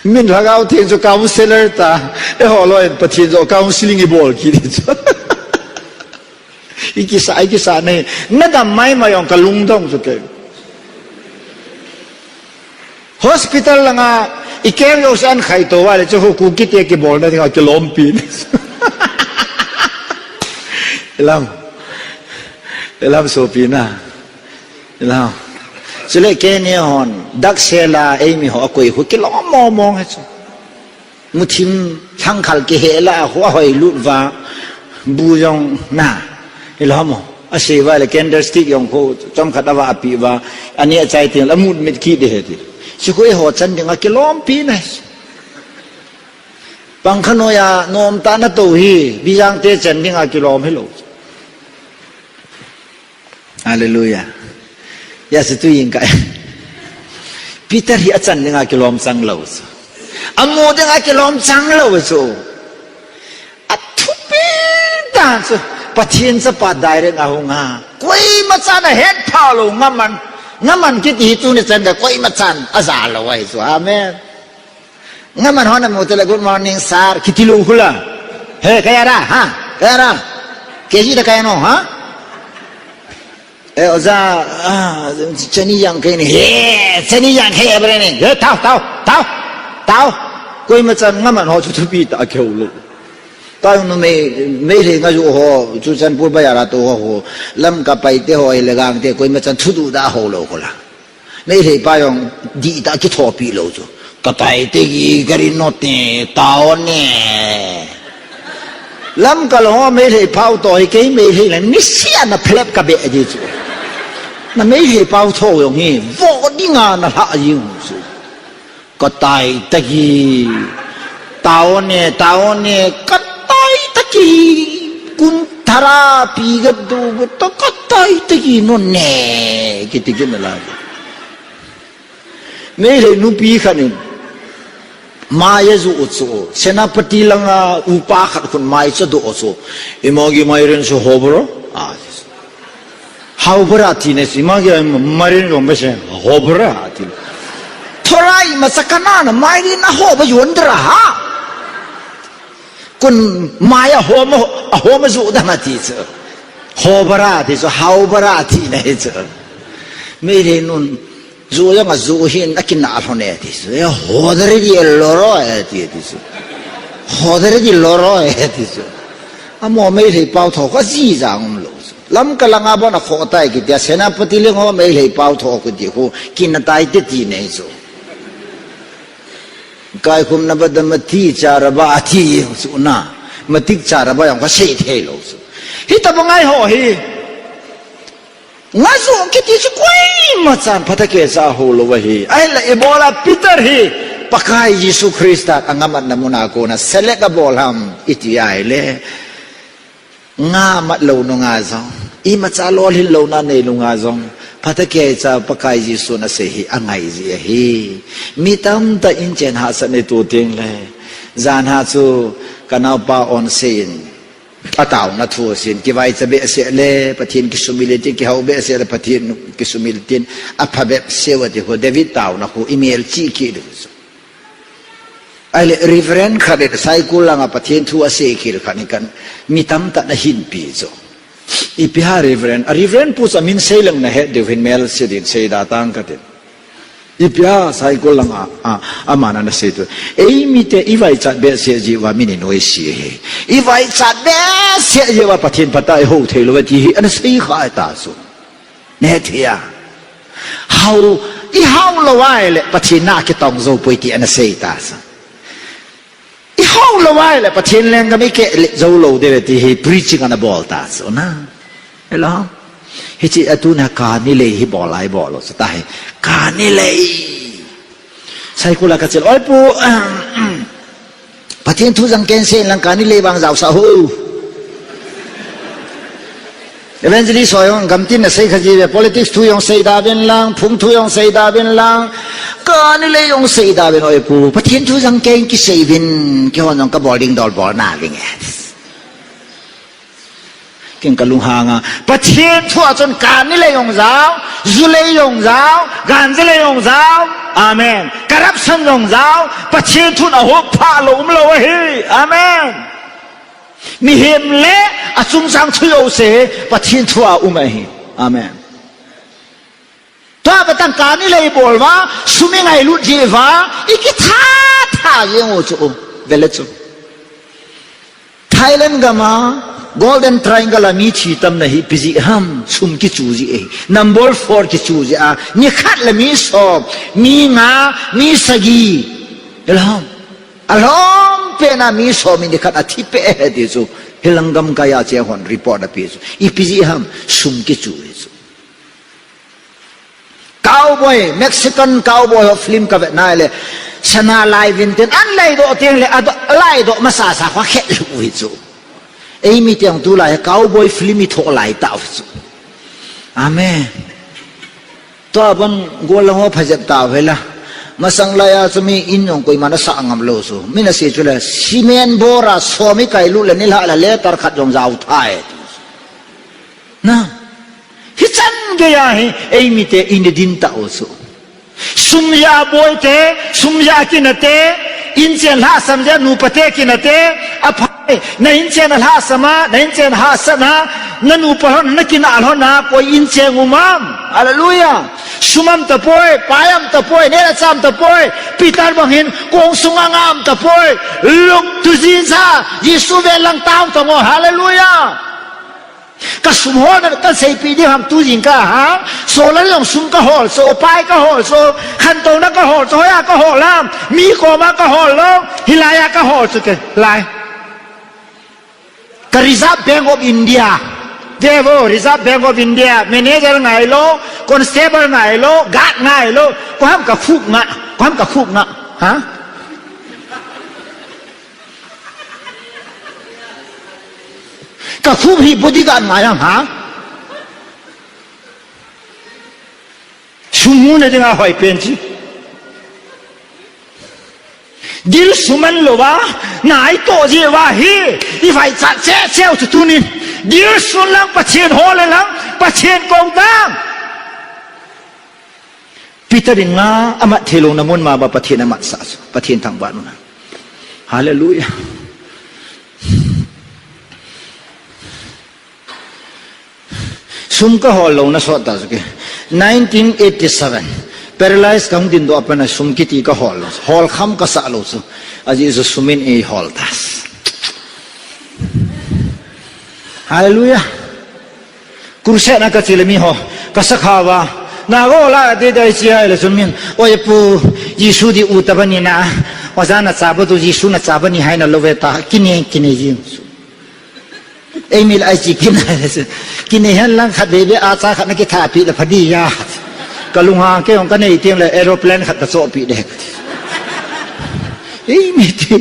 Min Lhagao Theng chu counselor ta. Eiho loi in Pathen joh counseling ibol kiti chu. Ikisa, ikisa nei. Nadam maimai jong ka lungdong chu kei. Hospital langa ikeng jouse ahin khaitou uva le chu khu Kuki te kibolna dinga kilompi. Ilam. Ilam sopi na. Ilam. Chule keini hon daksela eimi ho akoi khu kilom mong mong he chu. Muthim lhangkhal kihe lah a khu ahoi lut uva, bu jong na, ilom mo. Asei uva le candlestick jong khu chomkhat avah peh uva, ani achai teng le amut mit kit ding ahi ti. Chu khu eiho chan dinga kilompi na. Pangkha noiya nomtah a natou hi, Bijang te chan dinga kilom hilou. Hallelujah. Hijeh chun tuin ka. Peter hi achan dinga kilom chang lou chu. Amu dinga kilom chang lou chu. Athupi dan chu. Pathen chapa direct ahung a. Koima chan ahet pha lou ngaman. Ngaman kiti hi tuni chan gei koima chan aja lou ahi chu. Amen. Ngaman ho namu teng le, "Good morning, sir," kiti lou khu la. "Hey, kaya ra, ha? Kaya ra? Keji da kaya no, ha?" "Eh, oja, ah, chani jangkei ni." "Hey, chani jangkei abre ni. Hey, tao, tao, tao, tao." Koima chan ngaman ho chu thupi tah a kihou lou. Tao numei, Meitei ngaiju ho, Churachandpur bazar a tou ho, Lamka Paite ho, ahile Gangte, koima chan thuduh da hou lou khu la. Meitei pa jong dihtah a kithopi lou chu. Ka tai te gi gari no te, tao ne. Lamka lou ho Meitei pau toh hi kei Meitei la nisia na phlep ka beh di chu. Na Meitei pau tho jong hi, vo dinga na lha jing chu. Ka tai ta gi. Tao ne, tao ne, ka tai ta gi. Kum thara pi ga du ga to ka tai ta gi no ne. Kiti gi na la. Meitei nupi khat in mai ajoh chu, Senapati langa upa khat khun mai chu adoh chu. Ima gi mai ren su ho bro. Ah. Ho bra ti ne si, ima gi mai ren jong be se, ho bra ti. Thorai ma sa kana na mai ren na ho ba yon dra ha. Kun mai a hom, a hom a ju dam ati chu. Ho bara ati chu, hao bara ati na hi chu. Meitei nun ju jong a ju hin a kinah lhon e ati chu. E ho dare di loro e ati, ati chu. Ho dare di loro e ati chu. Amo Meitei pau tho kha ji jang um lou chu. Lamka langa bon a kho tai kiti a, Senapati leng ho Meitei pau tho kiti khu, kinah tai te ti nei chu. Kaikhumna bada mati charaba ati chu na. Matik charaba jong ka sei thei lou chu. Hitabang ai ho hi. Nga ju kiti chu koima chan phatah kei cha ho lou ahi. Ahile ibola Peter hi Pakai Jesu Christa ka ngamatna muna kona select a bol ham iti ahile. Nga mat lou nunga jong, imacha lolhin louna nei nunga jong, phatah kei cha Pakai Jesun asei hi angai ji ahi. Mi tamtah in chen hahsat nei tu teng le, jan ha chu ka naopa on sei in, ataona thu asin, kivaicha behseh le, Pathen kisumil tin, kihao behseh le, Pathen kisumil tin, apha behseh u ati khu, David taona khu, imelchih kit diu chu. Ahile Reverend khat in Saikul langa Pathen thu asei khel khat in kan mi tamtah na hinpi chu. Ipi ham Reverend, a Reverend pu chu amin sei leng na het diu hin melse din seida tang katin. Ipi ham Saikul langa, a, aman ana sei tu. Eimite ivaichat behseh jeh uva min inoise ahi. Ivaichat behseh jeh uva Pathen phatah a ihou thei lou ahi ti hi ana sei kha ta chu. Neh thei a. Hao, ihao lou ahile, Pathen na kitong jou poi ti ana sei ta chu. Ihao lou ahile, Pathen lenggam ikeh le jou lou diu ahi ti hi preaching ana bol ta chu na. Hello? Hiche a tuna kani lei hi bol a ibol u chu tahi. Kani lei. Saikul a ka chel, "Oi pu, Pathen thu jang kei sei in lang kani lei vang jaosah o." Evangelist ho jong gamtin na sei kha ji ve, politics thu jong seida uvin lang, phung thu jong seida uvin lang, kani lei jong seida uvin, "Oi pu, Pathen thu jang kei in kisei uvin, keihon jong ka bol ding dol bol na uvin e." Ken ka lunghang a, Pathen thu a chun kani lei jong jao, ju lei jong jao, ganja lei jong jao. Amen. Corruption jong jao, Pathen thun ahop pha lou um lou ahi. Amen. Mihem le achungchang thu jouse Pathen thu a um ahi. Amen. Tua patang kani lei bol uva, sum ingailut jeh uva, ikitha tha jeng u chu, vele chu. Thailand gam a, Golden Triangle a mi thi tamna hi ipi jeh ham, sum kichu jeh ahi. Number four kichu jeh a, nikhat le mi som, mi nga, mi sagi. Alhom. Alhom pen a mi som in nikhat a thi peh e ti chu. Hilang gamkai a che hon report ape chu. Ipi jeh ham, sum kichu ahi chu. Cowboy, Mexican cowboy ho film ka vet na le, sana lai vin tin, an lai doh teng le, a do-, lai doh masa sa kho khet lu hi chu. Eimi teng tulai cowboy film i thoh lai tau hi chu. Amen. Tua bon gol ho phajep tau hi la. Masang lai a chu mi in jong koima na sa ngam lou chu. Mi na sei chu le, cement bor a som i kai lut le nilhah le letter khat jong jao thai. Na. Hichan gei a hi, eimi te, i na din tau chu. Sum jeh a boi te, sum jeh a kina te, inchen lhahsam jeh a nupa te kina te, aphai, na inchen a lhahsam a, na inchen hahsat na, na nupa lhon, na kina lhon a, koi inchen um am. Hallelujah. Sum am tapoi, pai am tapoi, neh le chah am tapoi, Peter bang hin, kong sung a nga am tapoi, luk tu jin sa, Jesu ve lang tau tong o, hallelujah. Ka sum holna ka seipi ding ham tu jingkah a. Solar jong sum ka hol so, pai ka hol so, khantouna ka hol so, hoiya ka hol ham. Mi koma ka hol lou, hilai a ka hol so te, lai. Ka Reserve Bank of India. Devo, Reserve Bank of India. Manager ngai lou, constable ngai lou, guard ngai lou. Koi ham ka khup nga, koi ham ka khup nga. Ha? Ka khup hi bodyguard ngai ham ha? Sum muna dinga hoi pen chi. Dil suman lou va, nai to jeh va hi, i vaichat cheh cheh u chu tunin. Dil sun lang Pathen hol le lang, Pathen kong tang. Peter in nga amat thei louna mun ma ba Pathen amat sah chu, Pathen thangvah un. Hallelujah. Sum kahol louna sot ta chu ke. Nineteen eighty-seven. Paralyze kahung dingdoh a pat a sum kiti kahol lou. Holkham kasah lou chu. Ajeh chu sum in eihol ta. Hallelujah. Crusade na kache le mi ho. Kasakha uva. Na go la de dai chi ai le chun min. Oi pu, Jesu di u ta bani na. Oja na cha ba tu Jesu na cha bani hai na lou ve ta. Kine, kine jing. Ei mi lai chi kine. Kine hen lang khat be be a cha khat na kitha pi le pha di ya. Ka lunghang kei hung ka nei teng le aeroplane khat ka choh pi de. Ei mi ti.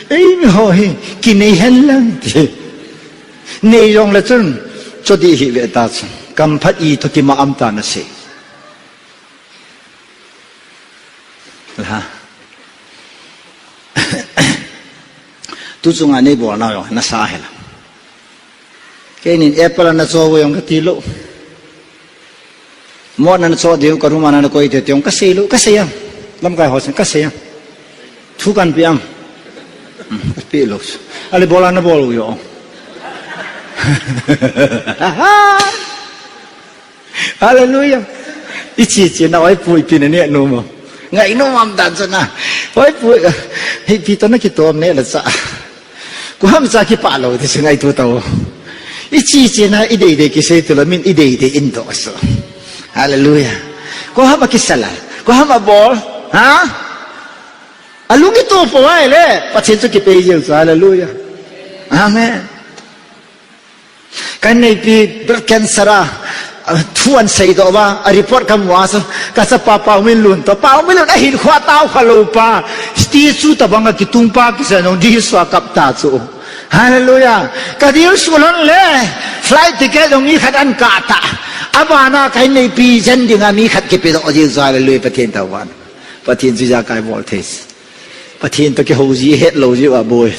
Ei mi ho hi. Kine hen lang ti. Nei jong le chun, cho di hi ve ta chun. Kam phat i to ki ma am ta na se. La. Tu chunga nei bol na jong, na sa he la. Kei nin apple na cho jong ka ti lou. Mo na cho diu ka ruma na koi te tiong ka sei lou, ka sei am. Lamkai ho sen ka sei am. Thu kan pi am. Hmm, ka pi lou. Ali bola na bol u jo. Hallelujah. I chi chi na oi pu i pi na ne nu mo. Ngai nu mam dan cha na. Oi pu. Hi pi to na ki tom ne la cha. Ko ham cha ki pa lou ti se ngai tu tao. I chi chi na i dei dei ki sei tu la min i dei dei in do so. Hallelujah. Ko ham ki sala. Ko ham bol. Ha? Alung i tu po ai le. Pathen chu ki pe jeng chu. Hallelujah. Amen. Ka neipi blood cancer a, a, thu an sei doh uva, a report ka mu a chu, ka chapa Paominlun toh, Paominlun a hinkho a tao kha lou pa, statue tabang a kitung pa, kisa nung dilsu a kap ta chu. Hallelujah. Ka dilsu lhon le, flight ticket jong mi khat an kah ta. Abana ka neipi jen ding a mi khat kipe doh jeng chu, hallelujah, Pathen tao vang. Pathen chu ijakai bol thei. Pathen toh kihou ji, het lou ji uva boi.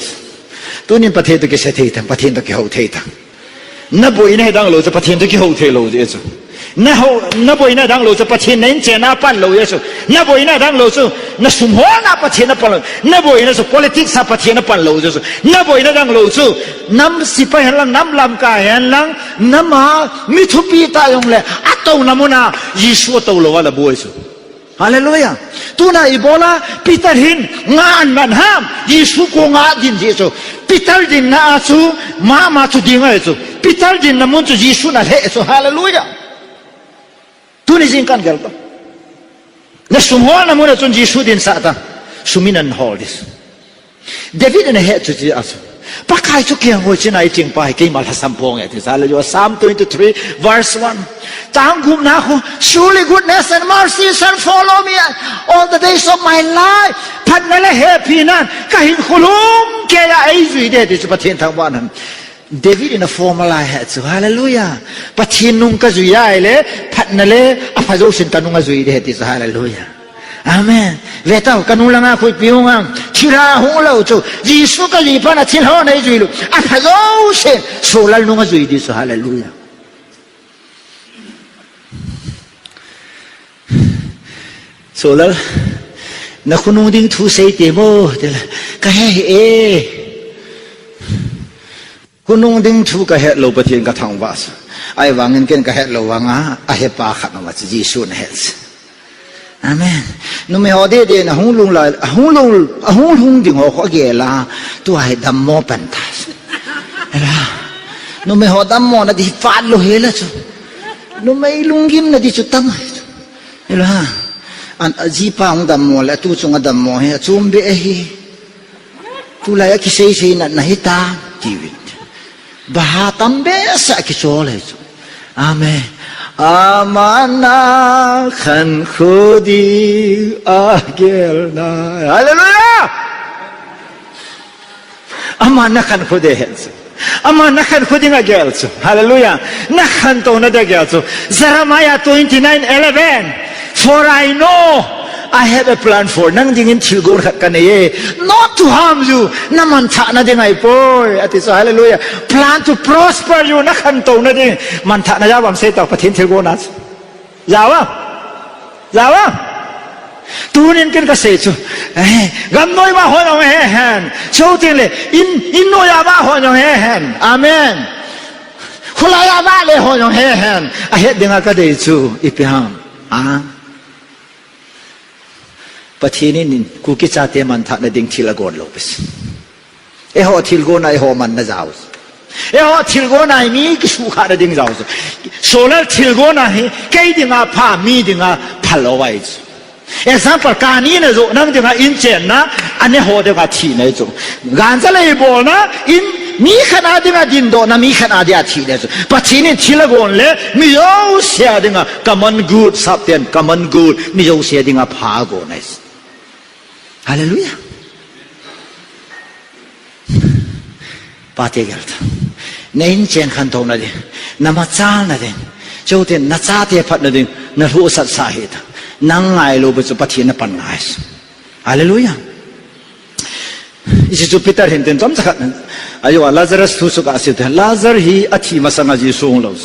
Tunin Pathen toh kise thei tan, Pathen toh kihou thei tan. Na boina dang lou chu Pathen toh kihou thei lou ji chu. Na hou, na boina dang lou chu Pathen na in chen a pan lou ji chu. Na boina dang lou chu, na sum holna Pathen a pan lou. Na boina chu politics a Pathen a pan lou ji chu. Na boina dang lou chu, nam sipai hen lang, nam lamkai hen lang, nam a mi thupi ta jong le, a touna mun a, Jesu a tou lou a la boi chu. Hallelujah. Tuna i bol a, Peter hin nga an man ham, Jesu kong a din ji chu. Peter dinna a chu, mama chu ding a chu. Peter dinna mun chu Jesu na lheh chu. Hallelujah. Tuni jingkah gel to. Na sum holna mun a chun Jesu dinsah ta. Sum in an hol ding. David in ahet chu ti a chu. Pakai chu kiang hoi chin ai ching pa hi keima lhasam pong e ti sa le jo. Psalm twenty-three verse one. Chang gup na khu, "Surely goodness and mercy shall follow me all the days of my life." Phatna le hepina in ka hinkho lhung kei a eijui ding ti chu Pathen thangvah in. David in a form a la he chu, hallelujah. Pathen nung kajui a ahile, phatna le, apha jousen kanung ajui ding ahi ti chu, hallelujah. Amen. Ve tao, kanung langa khuipi hung am, thilha hung lou chu, Jesu kajui phat a thilha neijui lou, apha jousen, Saul nung ajui ding chu, hallelujah. Solal, na khonung ding thu sei te mo, tile, ka he hih e. Khonung ding thu ka het lou Pathen ka thangvah sa. Ahivangin ken ka het lou vanga, ahe pa khat aum a chu Jesu na het sa. Amen. Numei ho dede na hung lhung lai, hung lhung, hung lhung ding ho kho gel a, tua hi dammo pan ta. Ela. Numei ho dammo na di phat lou hela chu. Numei lunggim na di chu tang. Ela. An, a jipa hung dammo le, tu chung a dammo hi, a chom be hi. Tulai a kisei sei na, na hita, tiuvin. Baha tam behseh a kichol ahi chu. Amen. Ama na khankho ding a gel na. Hallelujah! Ama na khankho ding ahi chu. Ama na khankho ding a gel chu. Hallelujah. Na khantouna ding a gel chu. Jeremiah twenty-nine eleven. For I know I have a plan for, nang dingin thilgon khat ka nei e. Not to harm you, na manthahna ding ahi poi, ati chu, hallelujah. Plan to prosper you, na khantouna ding, manthahna jao vang sei tao, Pathen thilgon a. Jao a? Jao a? Tunin ken ka sei chu. Eh, gamnoi ma ho jong he hen. Chuteng le, in, in noiya ma ho jong he hen. Amen. Khulai a vale ho jong he hen. Ahet dinga kadei chu ipi ham. A. Pathen in Kuki chate manthahna ding thil agon lou pis. Eiho thilgon a eiho manna jao. Eiho thilgon a hi mi kisukhahna ding jao. Solar thilgon a hi kei dinga pha, mi dinga phal lou ahi chu. Example, kani na jo nang dinga in chenna, ane ho dinga thina ahi chu. Ganja le ibolna, in mi khat a dinga dindohna, mi khat a dinga thina ahi chu. Pathen in thil agon le, mi jouse a dinga common good, sapten common good, mi jouse a dinga pha agon ahi chu. Hallelujah. Pate gel ta. Na in chen khantouna ding, na machalna ding, chuteng na chate phatna ding, na lhuhsat sah hih ta. Nang ngailou bou chu Pathen in apan ngai. Hallelujah. Hiche chu Peter hin tin chomcha khat. Ajo, Lazarus thu chu kasei te. Lazar hi athi masanga Jesu hung lou.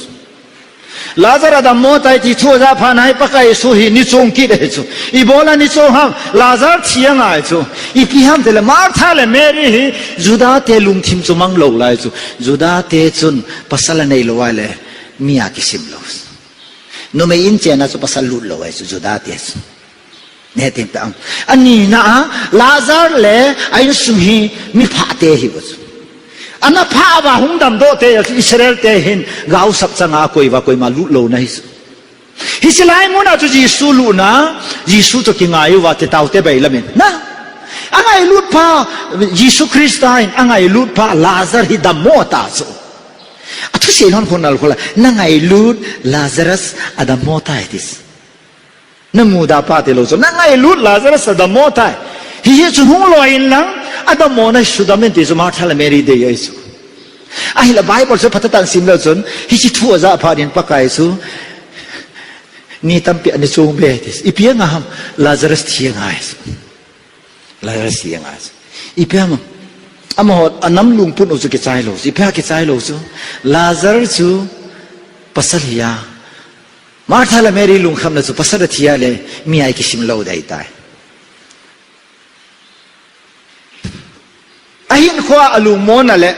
Lazar adammo tai ti thu aja phat in Pakai Jesu hi nichong kit ahi chu. Ibola nichong ham, Lazar thi angai chu. Ipi ham tile Martha le Mary hi Juda te lungthim chu mang lou lai chu. Juda te chun pasal anei lou ahile mi a kisim lou. Numei in chenna chu pasal lut lou ahi chu Juda te chu. Neting pe am. Anina a, Lazar le a insung hi mi phah te ahi uve chu. Ana phah uva hung damdoh te ahi chu Israel te hin gaosap changa akoi uva koima lut louna ahi chu. Hiche lai muna chu Jesu lutna, Jesu chu kingai uva te taote bailam in. Na, angailut pa, Jesu Christa in angailut pa Lazar hi dammo ta chu. Athusei lhon khun nal khula, na ngailut Lazarus adammo tai ati chu. Na muda pa tilou chu, na ngailut Lazarus adammo tai. Hiche chu hung loi in lang, adammo na sudam in ti chu Martha le Mary dei ahi chu. Ahile Bible chu phatah in sim leu chun, hiche thu aja phat in Pakai chu, ni tampi ana chong be ati chu. Ipi anga ham, Lazarus thi angai chu. Lazarus thi angai chu. Ipi ham, amaho anam lungput u chu kichai lou chu. Ipi a kichai lou chu. Lazarus chu pasal ahi a. Martha le Mary lungkhamna chu pasal athi a le mi a kisim lou dei tai. Ahinkhoa alungmonna le,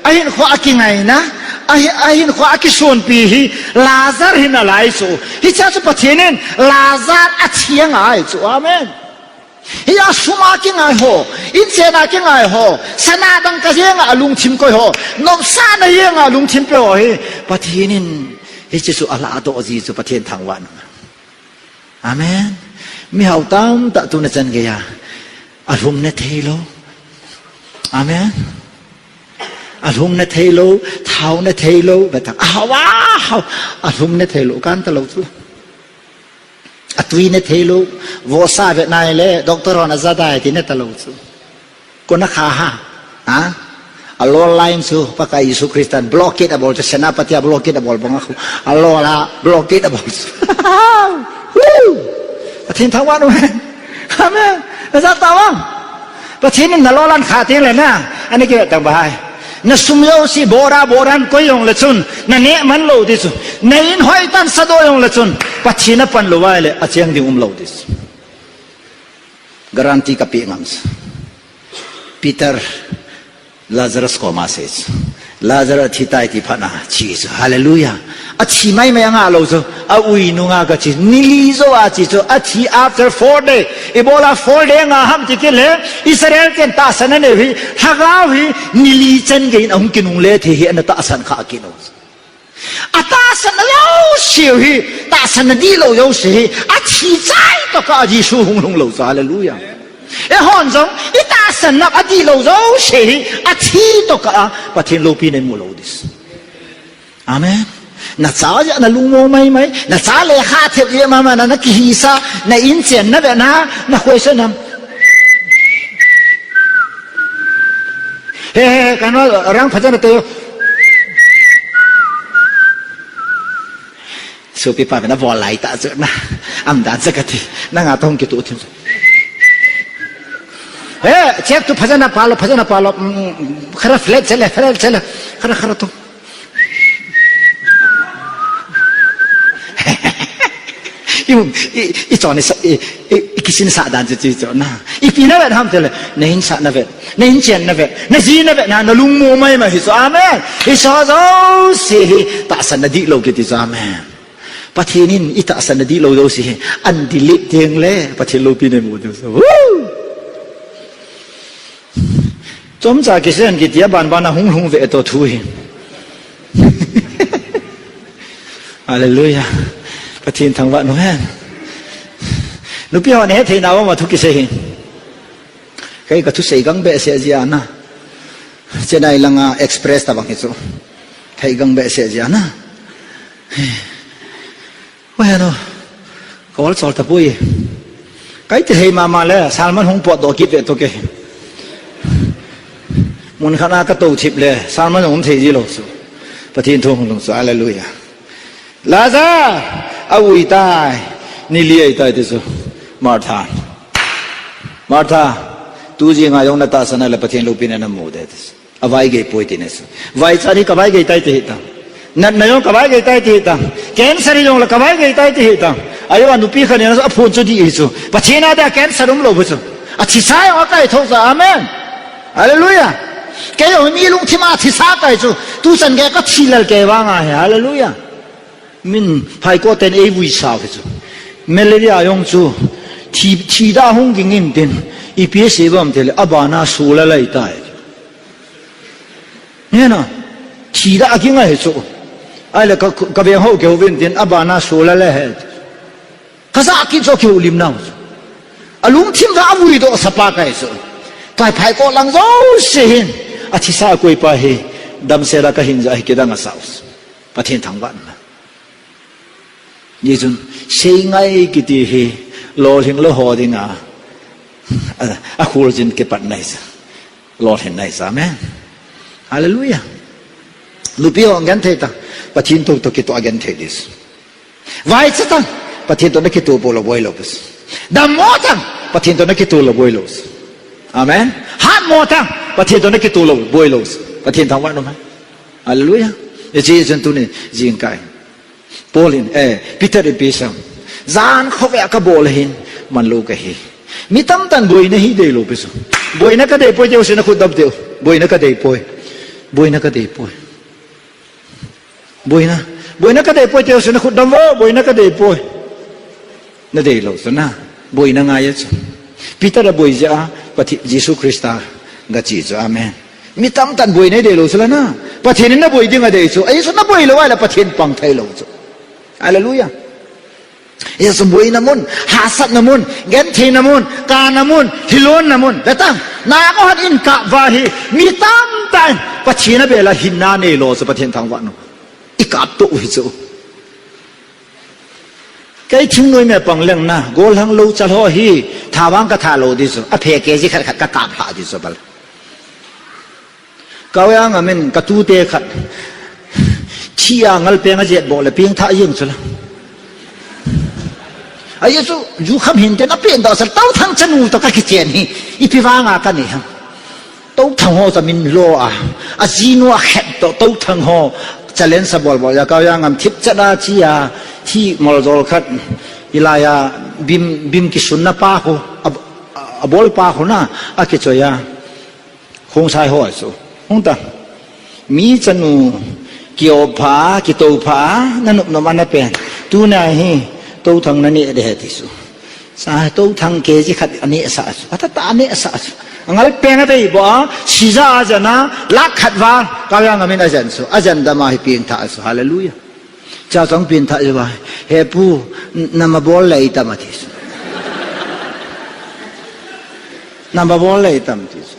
ahinkhoa kingaina, ahi, ahinkhoa kisonpi hi Lazar hi nalai chu. Hichea chu Pathen in Lazar athi angai chu. Amen. Hia sum a kingai ho, in chenna kingai ho, sana dangka jenga alungthim koi ho, nopsahna jenga alungthim pe ho hi, Pathen in hiche chu alahdoh ji chu Pathen thangvahna. Amen. Mihao tamtah tuna chan geiya, alhumna theilou. Amen. Alhumna theilou, thaona theilou, beta. Ahao, ahao. Alhumna theilou, kan talou chu. Atuina theilou, vohsa ve nai le, doctor hon ajadai tina talou chu. Kona kha ha. Ha? Alol line chu, Pakai Jesu Christan blockade abol chu, Senapati a blockade abol banga khu. Alol a blockade abol chu. Woo! Pathen thangvah un. Amen. Najat tavang. Pathen in nalol an kha teng le na, ana kivetang bahai. Na sum jouse bora boran koi jongle chun, naneh man lou ding chu. Na in hoitah in sadoh jongle chun, Pathen apan lou ahile, acheng ding umlou ding chu. Guarantee kapeh ngam chu. Peter, Lazarus koma asei chu. Lazarus athi tai ti phat na, che chu. Hallelujah. Athi maimai anga lou chu. Aui nunga kache. Ni li jou a che chu. Athi after four day. Ibola four day anga ham ti kit le. Israel ten tahsan anei u hi. Lhagao hi. Ni li chan geiyin ahung kinungle thei hi ana tahsan kha kit u. Atahsanna jouse u hi. Tahsanna dihlou jouse hi. Athi chai tokah a Jesu hung lhung lou chu. Hallelujah. Eihon jong, itahsanna adihlou jouse hi, athi tokah a, Pathen loupina imu lou ding. Amen. Nacha jeh a nalungmong maimai, nacha lekha thep jeh a mama na, nakihisa, na in chenna ve na, na khoisa nam. He, he, he, kano, rang phajan na to. Sopi pa ve na bol lai ta chu na. Am dan cha kati. Nanga tong kituh thim. He, chek tu phajana palo, phajana palo. Mm, khara flat chele, flat chele. Khara, khara tu. I, i, i chon i sa, i, i, i kisinsah dan chu chu chu na. Ipi na vet ham tile, na hinsah na vet, na hinchen na vet, na ji na vet, na, na lungmong maimai hi chu. Amen. Hiche jouse hi tahsan na dihlou kiti chu. Amen. Pathen in i tahsan na dihlou jouse hi ahin delete ding le, Pathen loupina imu diu chu. Woo! Chomcha kisei kiti a banban a hung lhung ve to thu hi. Hallelujah. Pathen thangvah nu hen. Nupi hon hethei nau ma thu kisei hi. Kei ka thusei gang behseh jia na. Chennai langa express tabang hi chu. Thei gang behseh jia na. Oi, ano, ka ol chol tapoi. Ka iti hei mama le, sermon hung potdoh kit ve to ke. Mun khat a ka tou thip le, sermon hung thei ji lou chu. Pathen thu hung lhung chu, hallelujah. Lazar, a ui tai, ni li ahi tai ti chu. Martha. Martha, tu jing a jong na tahsan a le Pathen loupina na mu de ti chu. A vaigei poi ti na chu. Vaichat hi ka vaigei tai ti hi ta. Natna jong ka vaigei tai ti hi ta. Cancer hi jong le ka vaigei tai ti hi ta. Ajo a nupi khat in a phone chu dih hi chu. Pathen a dia cancer umlou bu chu. A thisa jong a kai tho chu. Amen. Hallelujah. Kei jong mi lungthim a thisa kai chu. Tu chan gei ka thi lal kei vang ahi. Hallelujah. Min phaikot ten ei vui sau hi chu. Malaria jong chu thi, thi da hung ging in tin. Ipi sei bam tile abana su la lai tai. Nge na. Thi da ging ahi chu. Ahile ka, ka veng ho keu vin tin abana su la le he. Ka ja kit chu keu lim nau chu. A lungthim va a vui doh sapa kai chu. Tua hi phaikot lang jouse hin. A thisa koi pa hi. Damsel a ka hin ja hi kidang a sau chu. Pathen thangvah na. Ni chun, sei ngai kiti hi, lolhing lou ho dinga, a, a khul jin kipat nai sa. Lolhing nai sa, amen. Hallelujah. Nupi ho genthei ta, Pathen toh, toh kitoh a genthei ding. Vaichat ta, Pathen toh na kitoh pou lou boi lou pus. Dammo ta, Pathen toh na kitoh lou boi lou. Amen. Hatmo ta, Pathen toh na kitoh lou boi lou. Pathen thangvah na ma. Hallelujah. Hiche chun tuni, jingkah. Paul in, eh, Peter in ipi asei em. Jan khovei a ka bol ahin, manlou ka hi. Mi tamtah in boina hi deilou pi chu. Boina ka dei poi ti jouse na khut dom teu. Boina ka dei poi. Boina ka dei poi. Boina. Boina ka dei poi ti jouse na khut dom vo. Boina ka dei poi. Na deilou chu na. Boina ngai a chu. Peter a boi jeh a, Pathe-, Jesu Christa ga che chu. Amen. Mi tamtah in boina hi deilou chu la na. Pathen in na boi ding a dei chu. Ahi chu na boi lou ahile Pathen pang thei lou chu. Hallelujah. Hiche chu boina mun, hahsatna mun, gentheina mun, kana mun, thilonna mun. Ve tang, na ko hat in kap va hi, mi tamtah in Pathen a bel a hinna nei lou chu Pathen thangvah nu. I kap to u hi chu. Kei thingnoi me pang leng na, gollhang lou chal ho hi, tha vang ka tha lou ding chu, a phe K G khat khat ka kap lha ding chu bal. Ka ve a ngam in ka tute khat, thi a ngalpeng a jet bol le pengthah jeng chu la. Ahi chu, ju kham hin ten a pen doh sel, Touthang chanu toh ka kichen hi, ipi vang a ka nei ham. Touthang ho cha min lo a, a jinu a khet toh, Touthang ho challenge a bol bol a, ka ve a ngam thip chat a chi a, thi mol jol khat, hilai a bim, bim kisunna pa khu, a, a bol pa khu na, a kichoi a, Khongsai ho a chu. Hung ta. Mi chanu, kiop pha, kitou pha, na nop nom ana pen. Tuna hi, Touthang na neh de he ti chu. Sa Touthang K G khat a neh sa chu. Ata ta a neh sa chu. A ngalpeng a dei bou a, sija a jen a, lakh khat val, ka ve a ngam in a jen chu. A jen dam a hi pengthah chu. Hallelujah. Cha chong pengthah chu va. He pu, n-, na ma bol le i tam a ti chu. Na ma bol le i tam ti chu.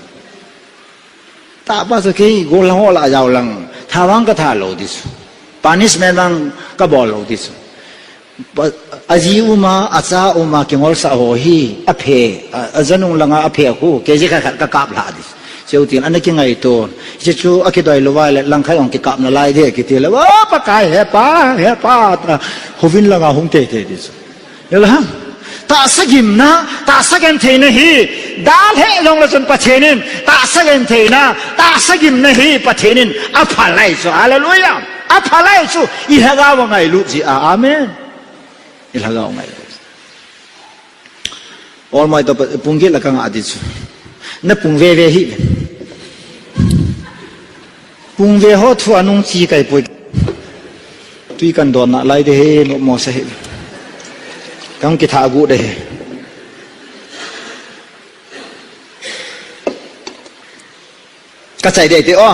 Tah pa chu kei gollhang ho lah jao lang, tha vang ka tha lou ding chu. Punishment vang ka bol lou ding chu. Pa, a ji um a, a cha um a, kingolsah ho hi, a phe, a, a janung langa a phe khu, K G khat khat ka kap lha ding chu. Cheu tin, ana kingaito. Hiche chu, a kidoi lou vai le, langkhat jong kikap nalai de, kiti le, o, Pakai, he pa, he pa, ta, hovin langa hung tei tei ding chu. Hela, tahsa gimna, tahsa gentheina hi, dalheh jong le chun Pathen in, tahsa gentheina, tahsa gimna hi Pathen in aphalai chu. Hallelujah. Aphalai chu, i lhagao a ngailut jeh a. Amen. I lhagao a ngailut. Olmoi to pung get la ka nga di chu. Na pung ve ve hi. Pung ve ho thu anung chi kai poi. Tui kan don na lai de he no mo sa he. Kang ki tha gu de he. Ka chai dei te o.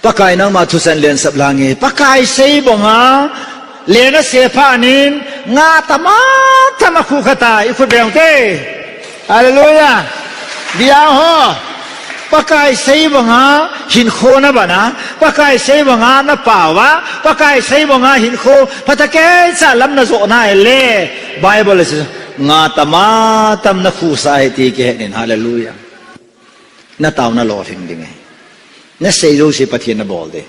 Pakai nangma thusan len sap lang e. Pakai sei bonga, len a se pha nin, nga tama tama khu kha ta, i khu beng te. Hallelujah. Bia ho. Pakai sei bonga, hin kho na bana. Pakai sei bonga, na pawa. Pakai sei bonga, hin kho. Pata ke sa lam na zo na ele. Bible says, nga tama tam na khu sa he ti ke nin. Hallelujah. Na tao na lo hing ding e. Na sei lo si Pathian na bol de.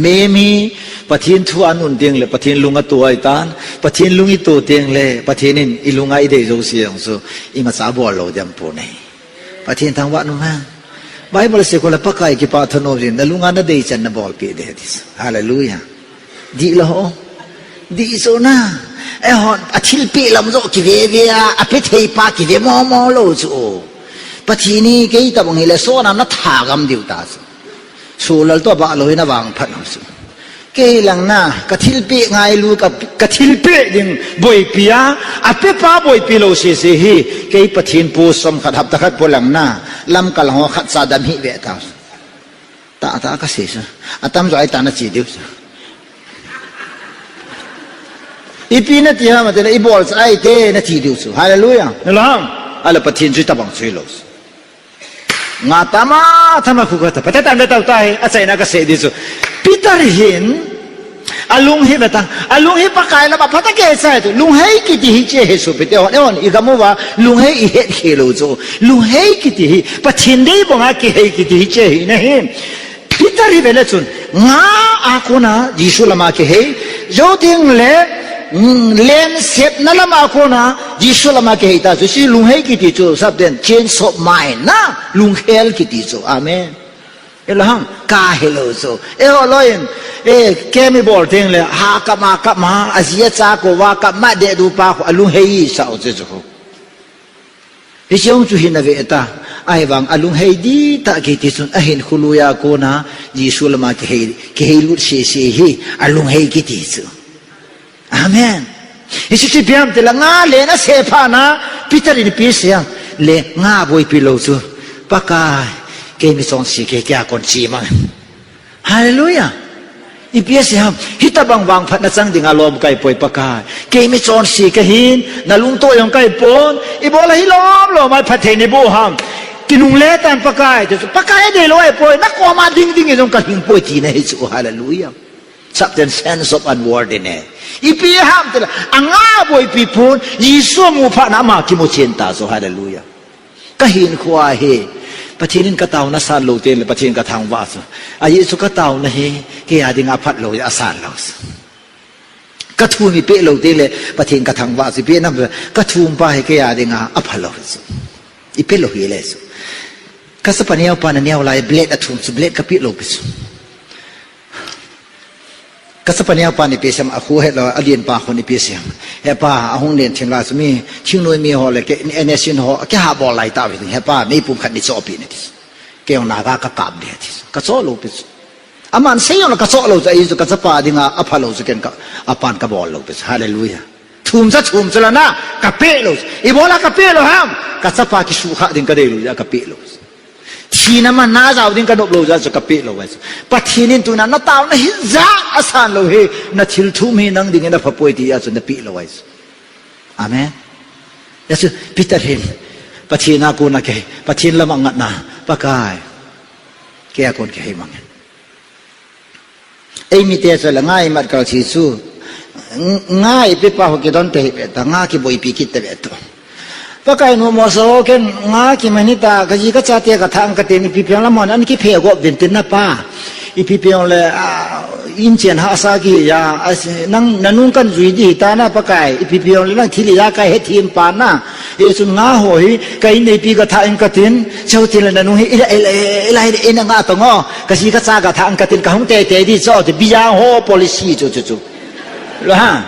Memi, Pathian thu anun ding le, Pathian lung a tu ai tan, Pathian lung i tu ding le, Pathian in i lung a i dei zo si ang su, i ma cha bol lo diam pu nei. Pathian thang wa nu ma. Bible se ko la Pakai ki pa thano jin, na lung a na dei chan na bol pi de dis. Hallelujah. Di lo ho. Di so na. E hon, a thil pi lam zo ki ve ve a, a pe thei pa ki ve mo mo lo chu. Pathian ni kei ta bang hi le so na na tha gam diu ta chu. Su lal to ba lo hi na vang phat ho chu. Kei lang na, ka thil pi ngai lu ka, ka thil pi ding boi pi a, a pe pa boi pi lo si si hi, kei Pathian pu som khat hap ta khat pu lang na, lam kal ho khat sa dam hi ve ta. Ta, ta ka sei sa. Atam jo ai ta na chi diu sa. Ipi na ti ha ma te na i bol sa ai te na chi diu su. Hallelujah. Alam. Ala Pathian chu ta bang chu lo. Nga tama, tama khu ka ta. Pata ta na ta ta he. A chai na ka sei di su. Peter hin. Alung hi beta, alung hi Pakai lama pata ke sa tu, lung hei kiti hi che he su pite hon, e hon, i gamu va, lung hei i het khe lo chu, lung hei kiti hi, Pathian dei bonga ki hei kiti hi che hi na hi. Peter hi vele chun, nga a kona Jesu lama ki hei, jo ding le, mm, len sep na lama kona Jesu lama ki hei ta chu, si lung hei kiti chu, sap den, change of mind na, lung hel kiti chu, amen. Elohang, ka hello so. E ho loin, e, kemi bol ting le, ha kama kama, a zia cha ko wa kama de du pa ko, alung hei sa o che chu. Hi chiong chu hin a ve ta, ai vang alung hei di ta ki ti chun, a hin khuluya kona, Jesu lama ki hei, ki hei lut se se hi, alung hei ki ti chu. Amen. Hichu chu ipi ham tile nga le na se pha na, Peter in ipi asei ham. Le nga boi pi lo chu. Pakai, kei mi chonse kei kia kon chi mang. Hallelujah. Ipi asei ham. Hita bang vangphat na chang dinga lom kai poi Pakai. Kei mi chonse ka hin, na lungto jong kai pon. I bol a hi lom lom ai phatthei nei boh ham. Kinungle tan Pakai. Chu Pakai a dei lo ai poi. Na koma ding ding i jong ka hing poi ti na hi chu. Hallelujah. Certain sense of unworthiness. Ipi ham tile, anga boipi pon, Jesu mu phat na ama kimu chen ta so, hallelujah. Ka hin khua hi, Pathian in ka tauna san lo teng le, Pathian ka thangvah so. A Jesu ka tauna hi, kei a dinga phat lo, a san lo so. Ka thum i pe lo teng le, Pathian ka thangvah so, pe nam, ka thum pa hi kei a dinga, a pha lo so. I pe lo hi le so. Ka sapa neo pa na neo lai, blade a thum so, blade ka pe lo pe so. Ka sapa neo pa ni pe sem a khu he lo a lien pa khu ni pe sem. He pa, a hung lien thim la sumi, thing noi mi ho le ke, N S in ho, ke ha bol lai ta vi. He pa, mei pum khat ni cho pi ni ti. Ke ong na ga ka kap de ti. Ka cho lo pi. Aman sei ong la ka cho lo cha i chu ka chapa dinga, a pha lo chu ken ka, a pan ka bol lo pi. Hallelujah. Thum cha thum cha la na, ka pe lo. I bola ka pe lo ham. Ka chapa ki su kha ding ka dei lo, ya ka pe lo. Thina man na jao ding ka nop lo ja chu ka pe lo ai chu. Pathian in tuna na tauna hi ja a san lo hi, na thil thum hi nang ding na pha poi ti a chu na pe lo ai chu. Amen. Ya chu Peter hin Pathian a kona ke, Pathian lama ngatna, Pakai. Ke a kon ke hei mang. Ei mi te chu la ngai mat kal si chu. Ng-, ngai pe pa ho ki don te hi pe ta, nga ki boipi kit te be to. Pakai nu mo so ken nga ki mani ta, ka ji ka cha te ka thang ka te ni pi piang la mon an ki phe go bin tin na pa. I pi piang le, a, in chen ha sa ki ya, a, nang na nung kan jui di ta na Pakai, i pi piang le nang thili ya ka he thim pa na. Jesu nga ho hi, ka in nei pi ka tha in ka tin, cheu tin le na nung hi, ila, ila, ila, ila, ila nga to ngo, ka si ka cha ka tha in ka tin, ka hung te te di cho, te bia ho policy chu, chu, chu. Lo ha.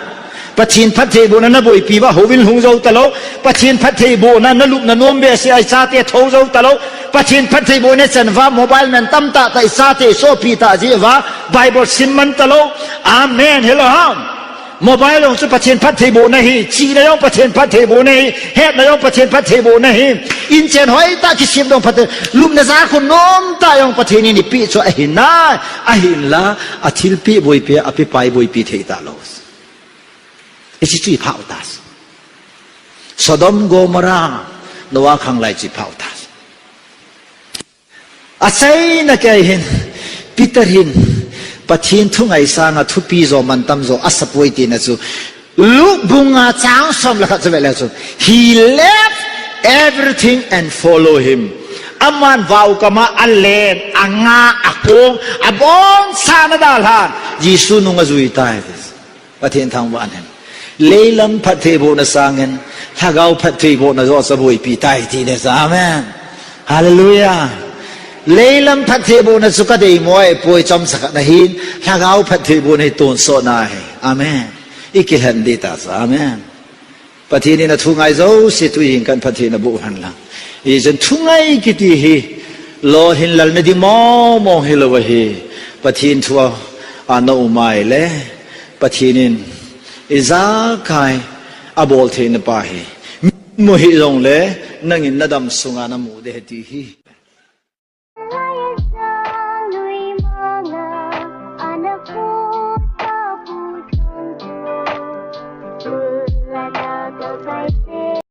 Pathen phattheibohna naboipi uva houin lhung jou talou. Pathen phattheibohna nalupna nom behseh a ichate thou jou talou. Pathen phattheibohna chan uva mobile man tamtah tah ichate sopi tah jeh uva Bible sim man talou. Amen. Hello ham. Mobile jong chu Pathen phattheibohna ahi, chihna jong Pathen phattheibohna ahi, hetna jong Pathen phattheibohna ahi. Inchen hoitah kisem jong Pathen, lupna ja khu nomtah jong Pathen in eipeh chu ahi nai, ahinla, athilpeh boipi, apepa iboipi thei talou. Hiche chu iphau ta. Sodom Gomorrah, Noah khanglai chu iphau ta. Achaina kei hin, Peter hin, Pathen thu ngai sanga thupi jo mantam jo asapoi tina chu, Luke bung nga chang som le khat chu vele chu, he left everything and follow him. Aman vaokama alen, anga, akong, abonchana dalhan, Jesu nung ajui tai. Pathen thangvah in. Leilam phattheibohna sangin, lhagao phattheibohna joh chu aboipi tai tina chu. Amen. Hallelujah. Leilam phattheibohna chu kadeimo ahipoi chomcha khat nahin, lhagao phattheibohna hi tonsotna ahi. Amen. Ikilhen ding tah chu. Amen. Pathen in athu ngai jouse tuhin kan phatthei naboh hen lang. Hijeh chun thu ngai kiti hi lolhin lalna ding mong mong hilou ahi. Pathen thu a, a na um a ahile, Pathen in ijakai abol theina pa ahi. Mimu hih jongle, nangin nadam sunga namu ding ahi ti hi.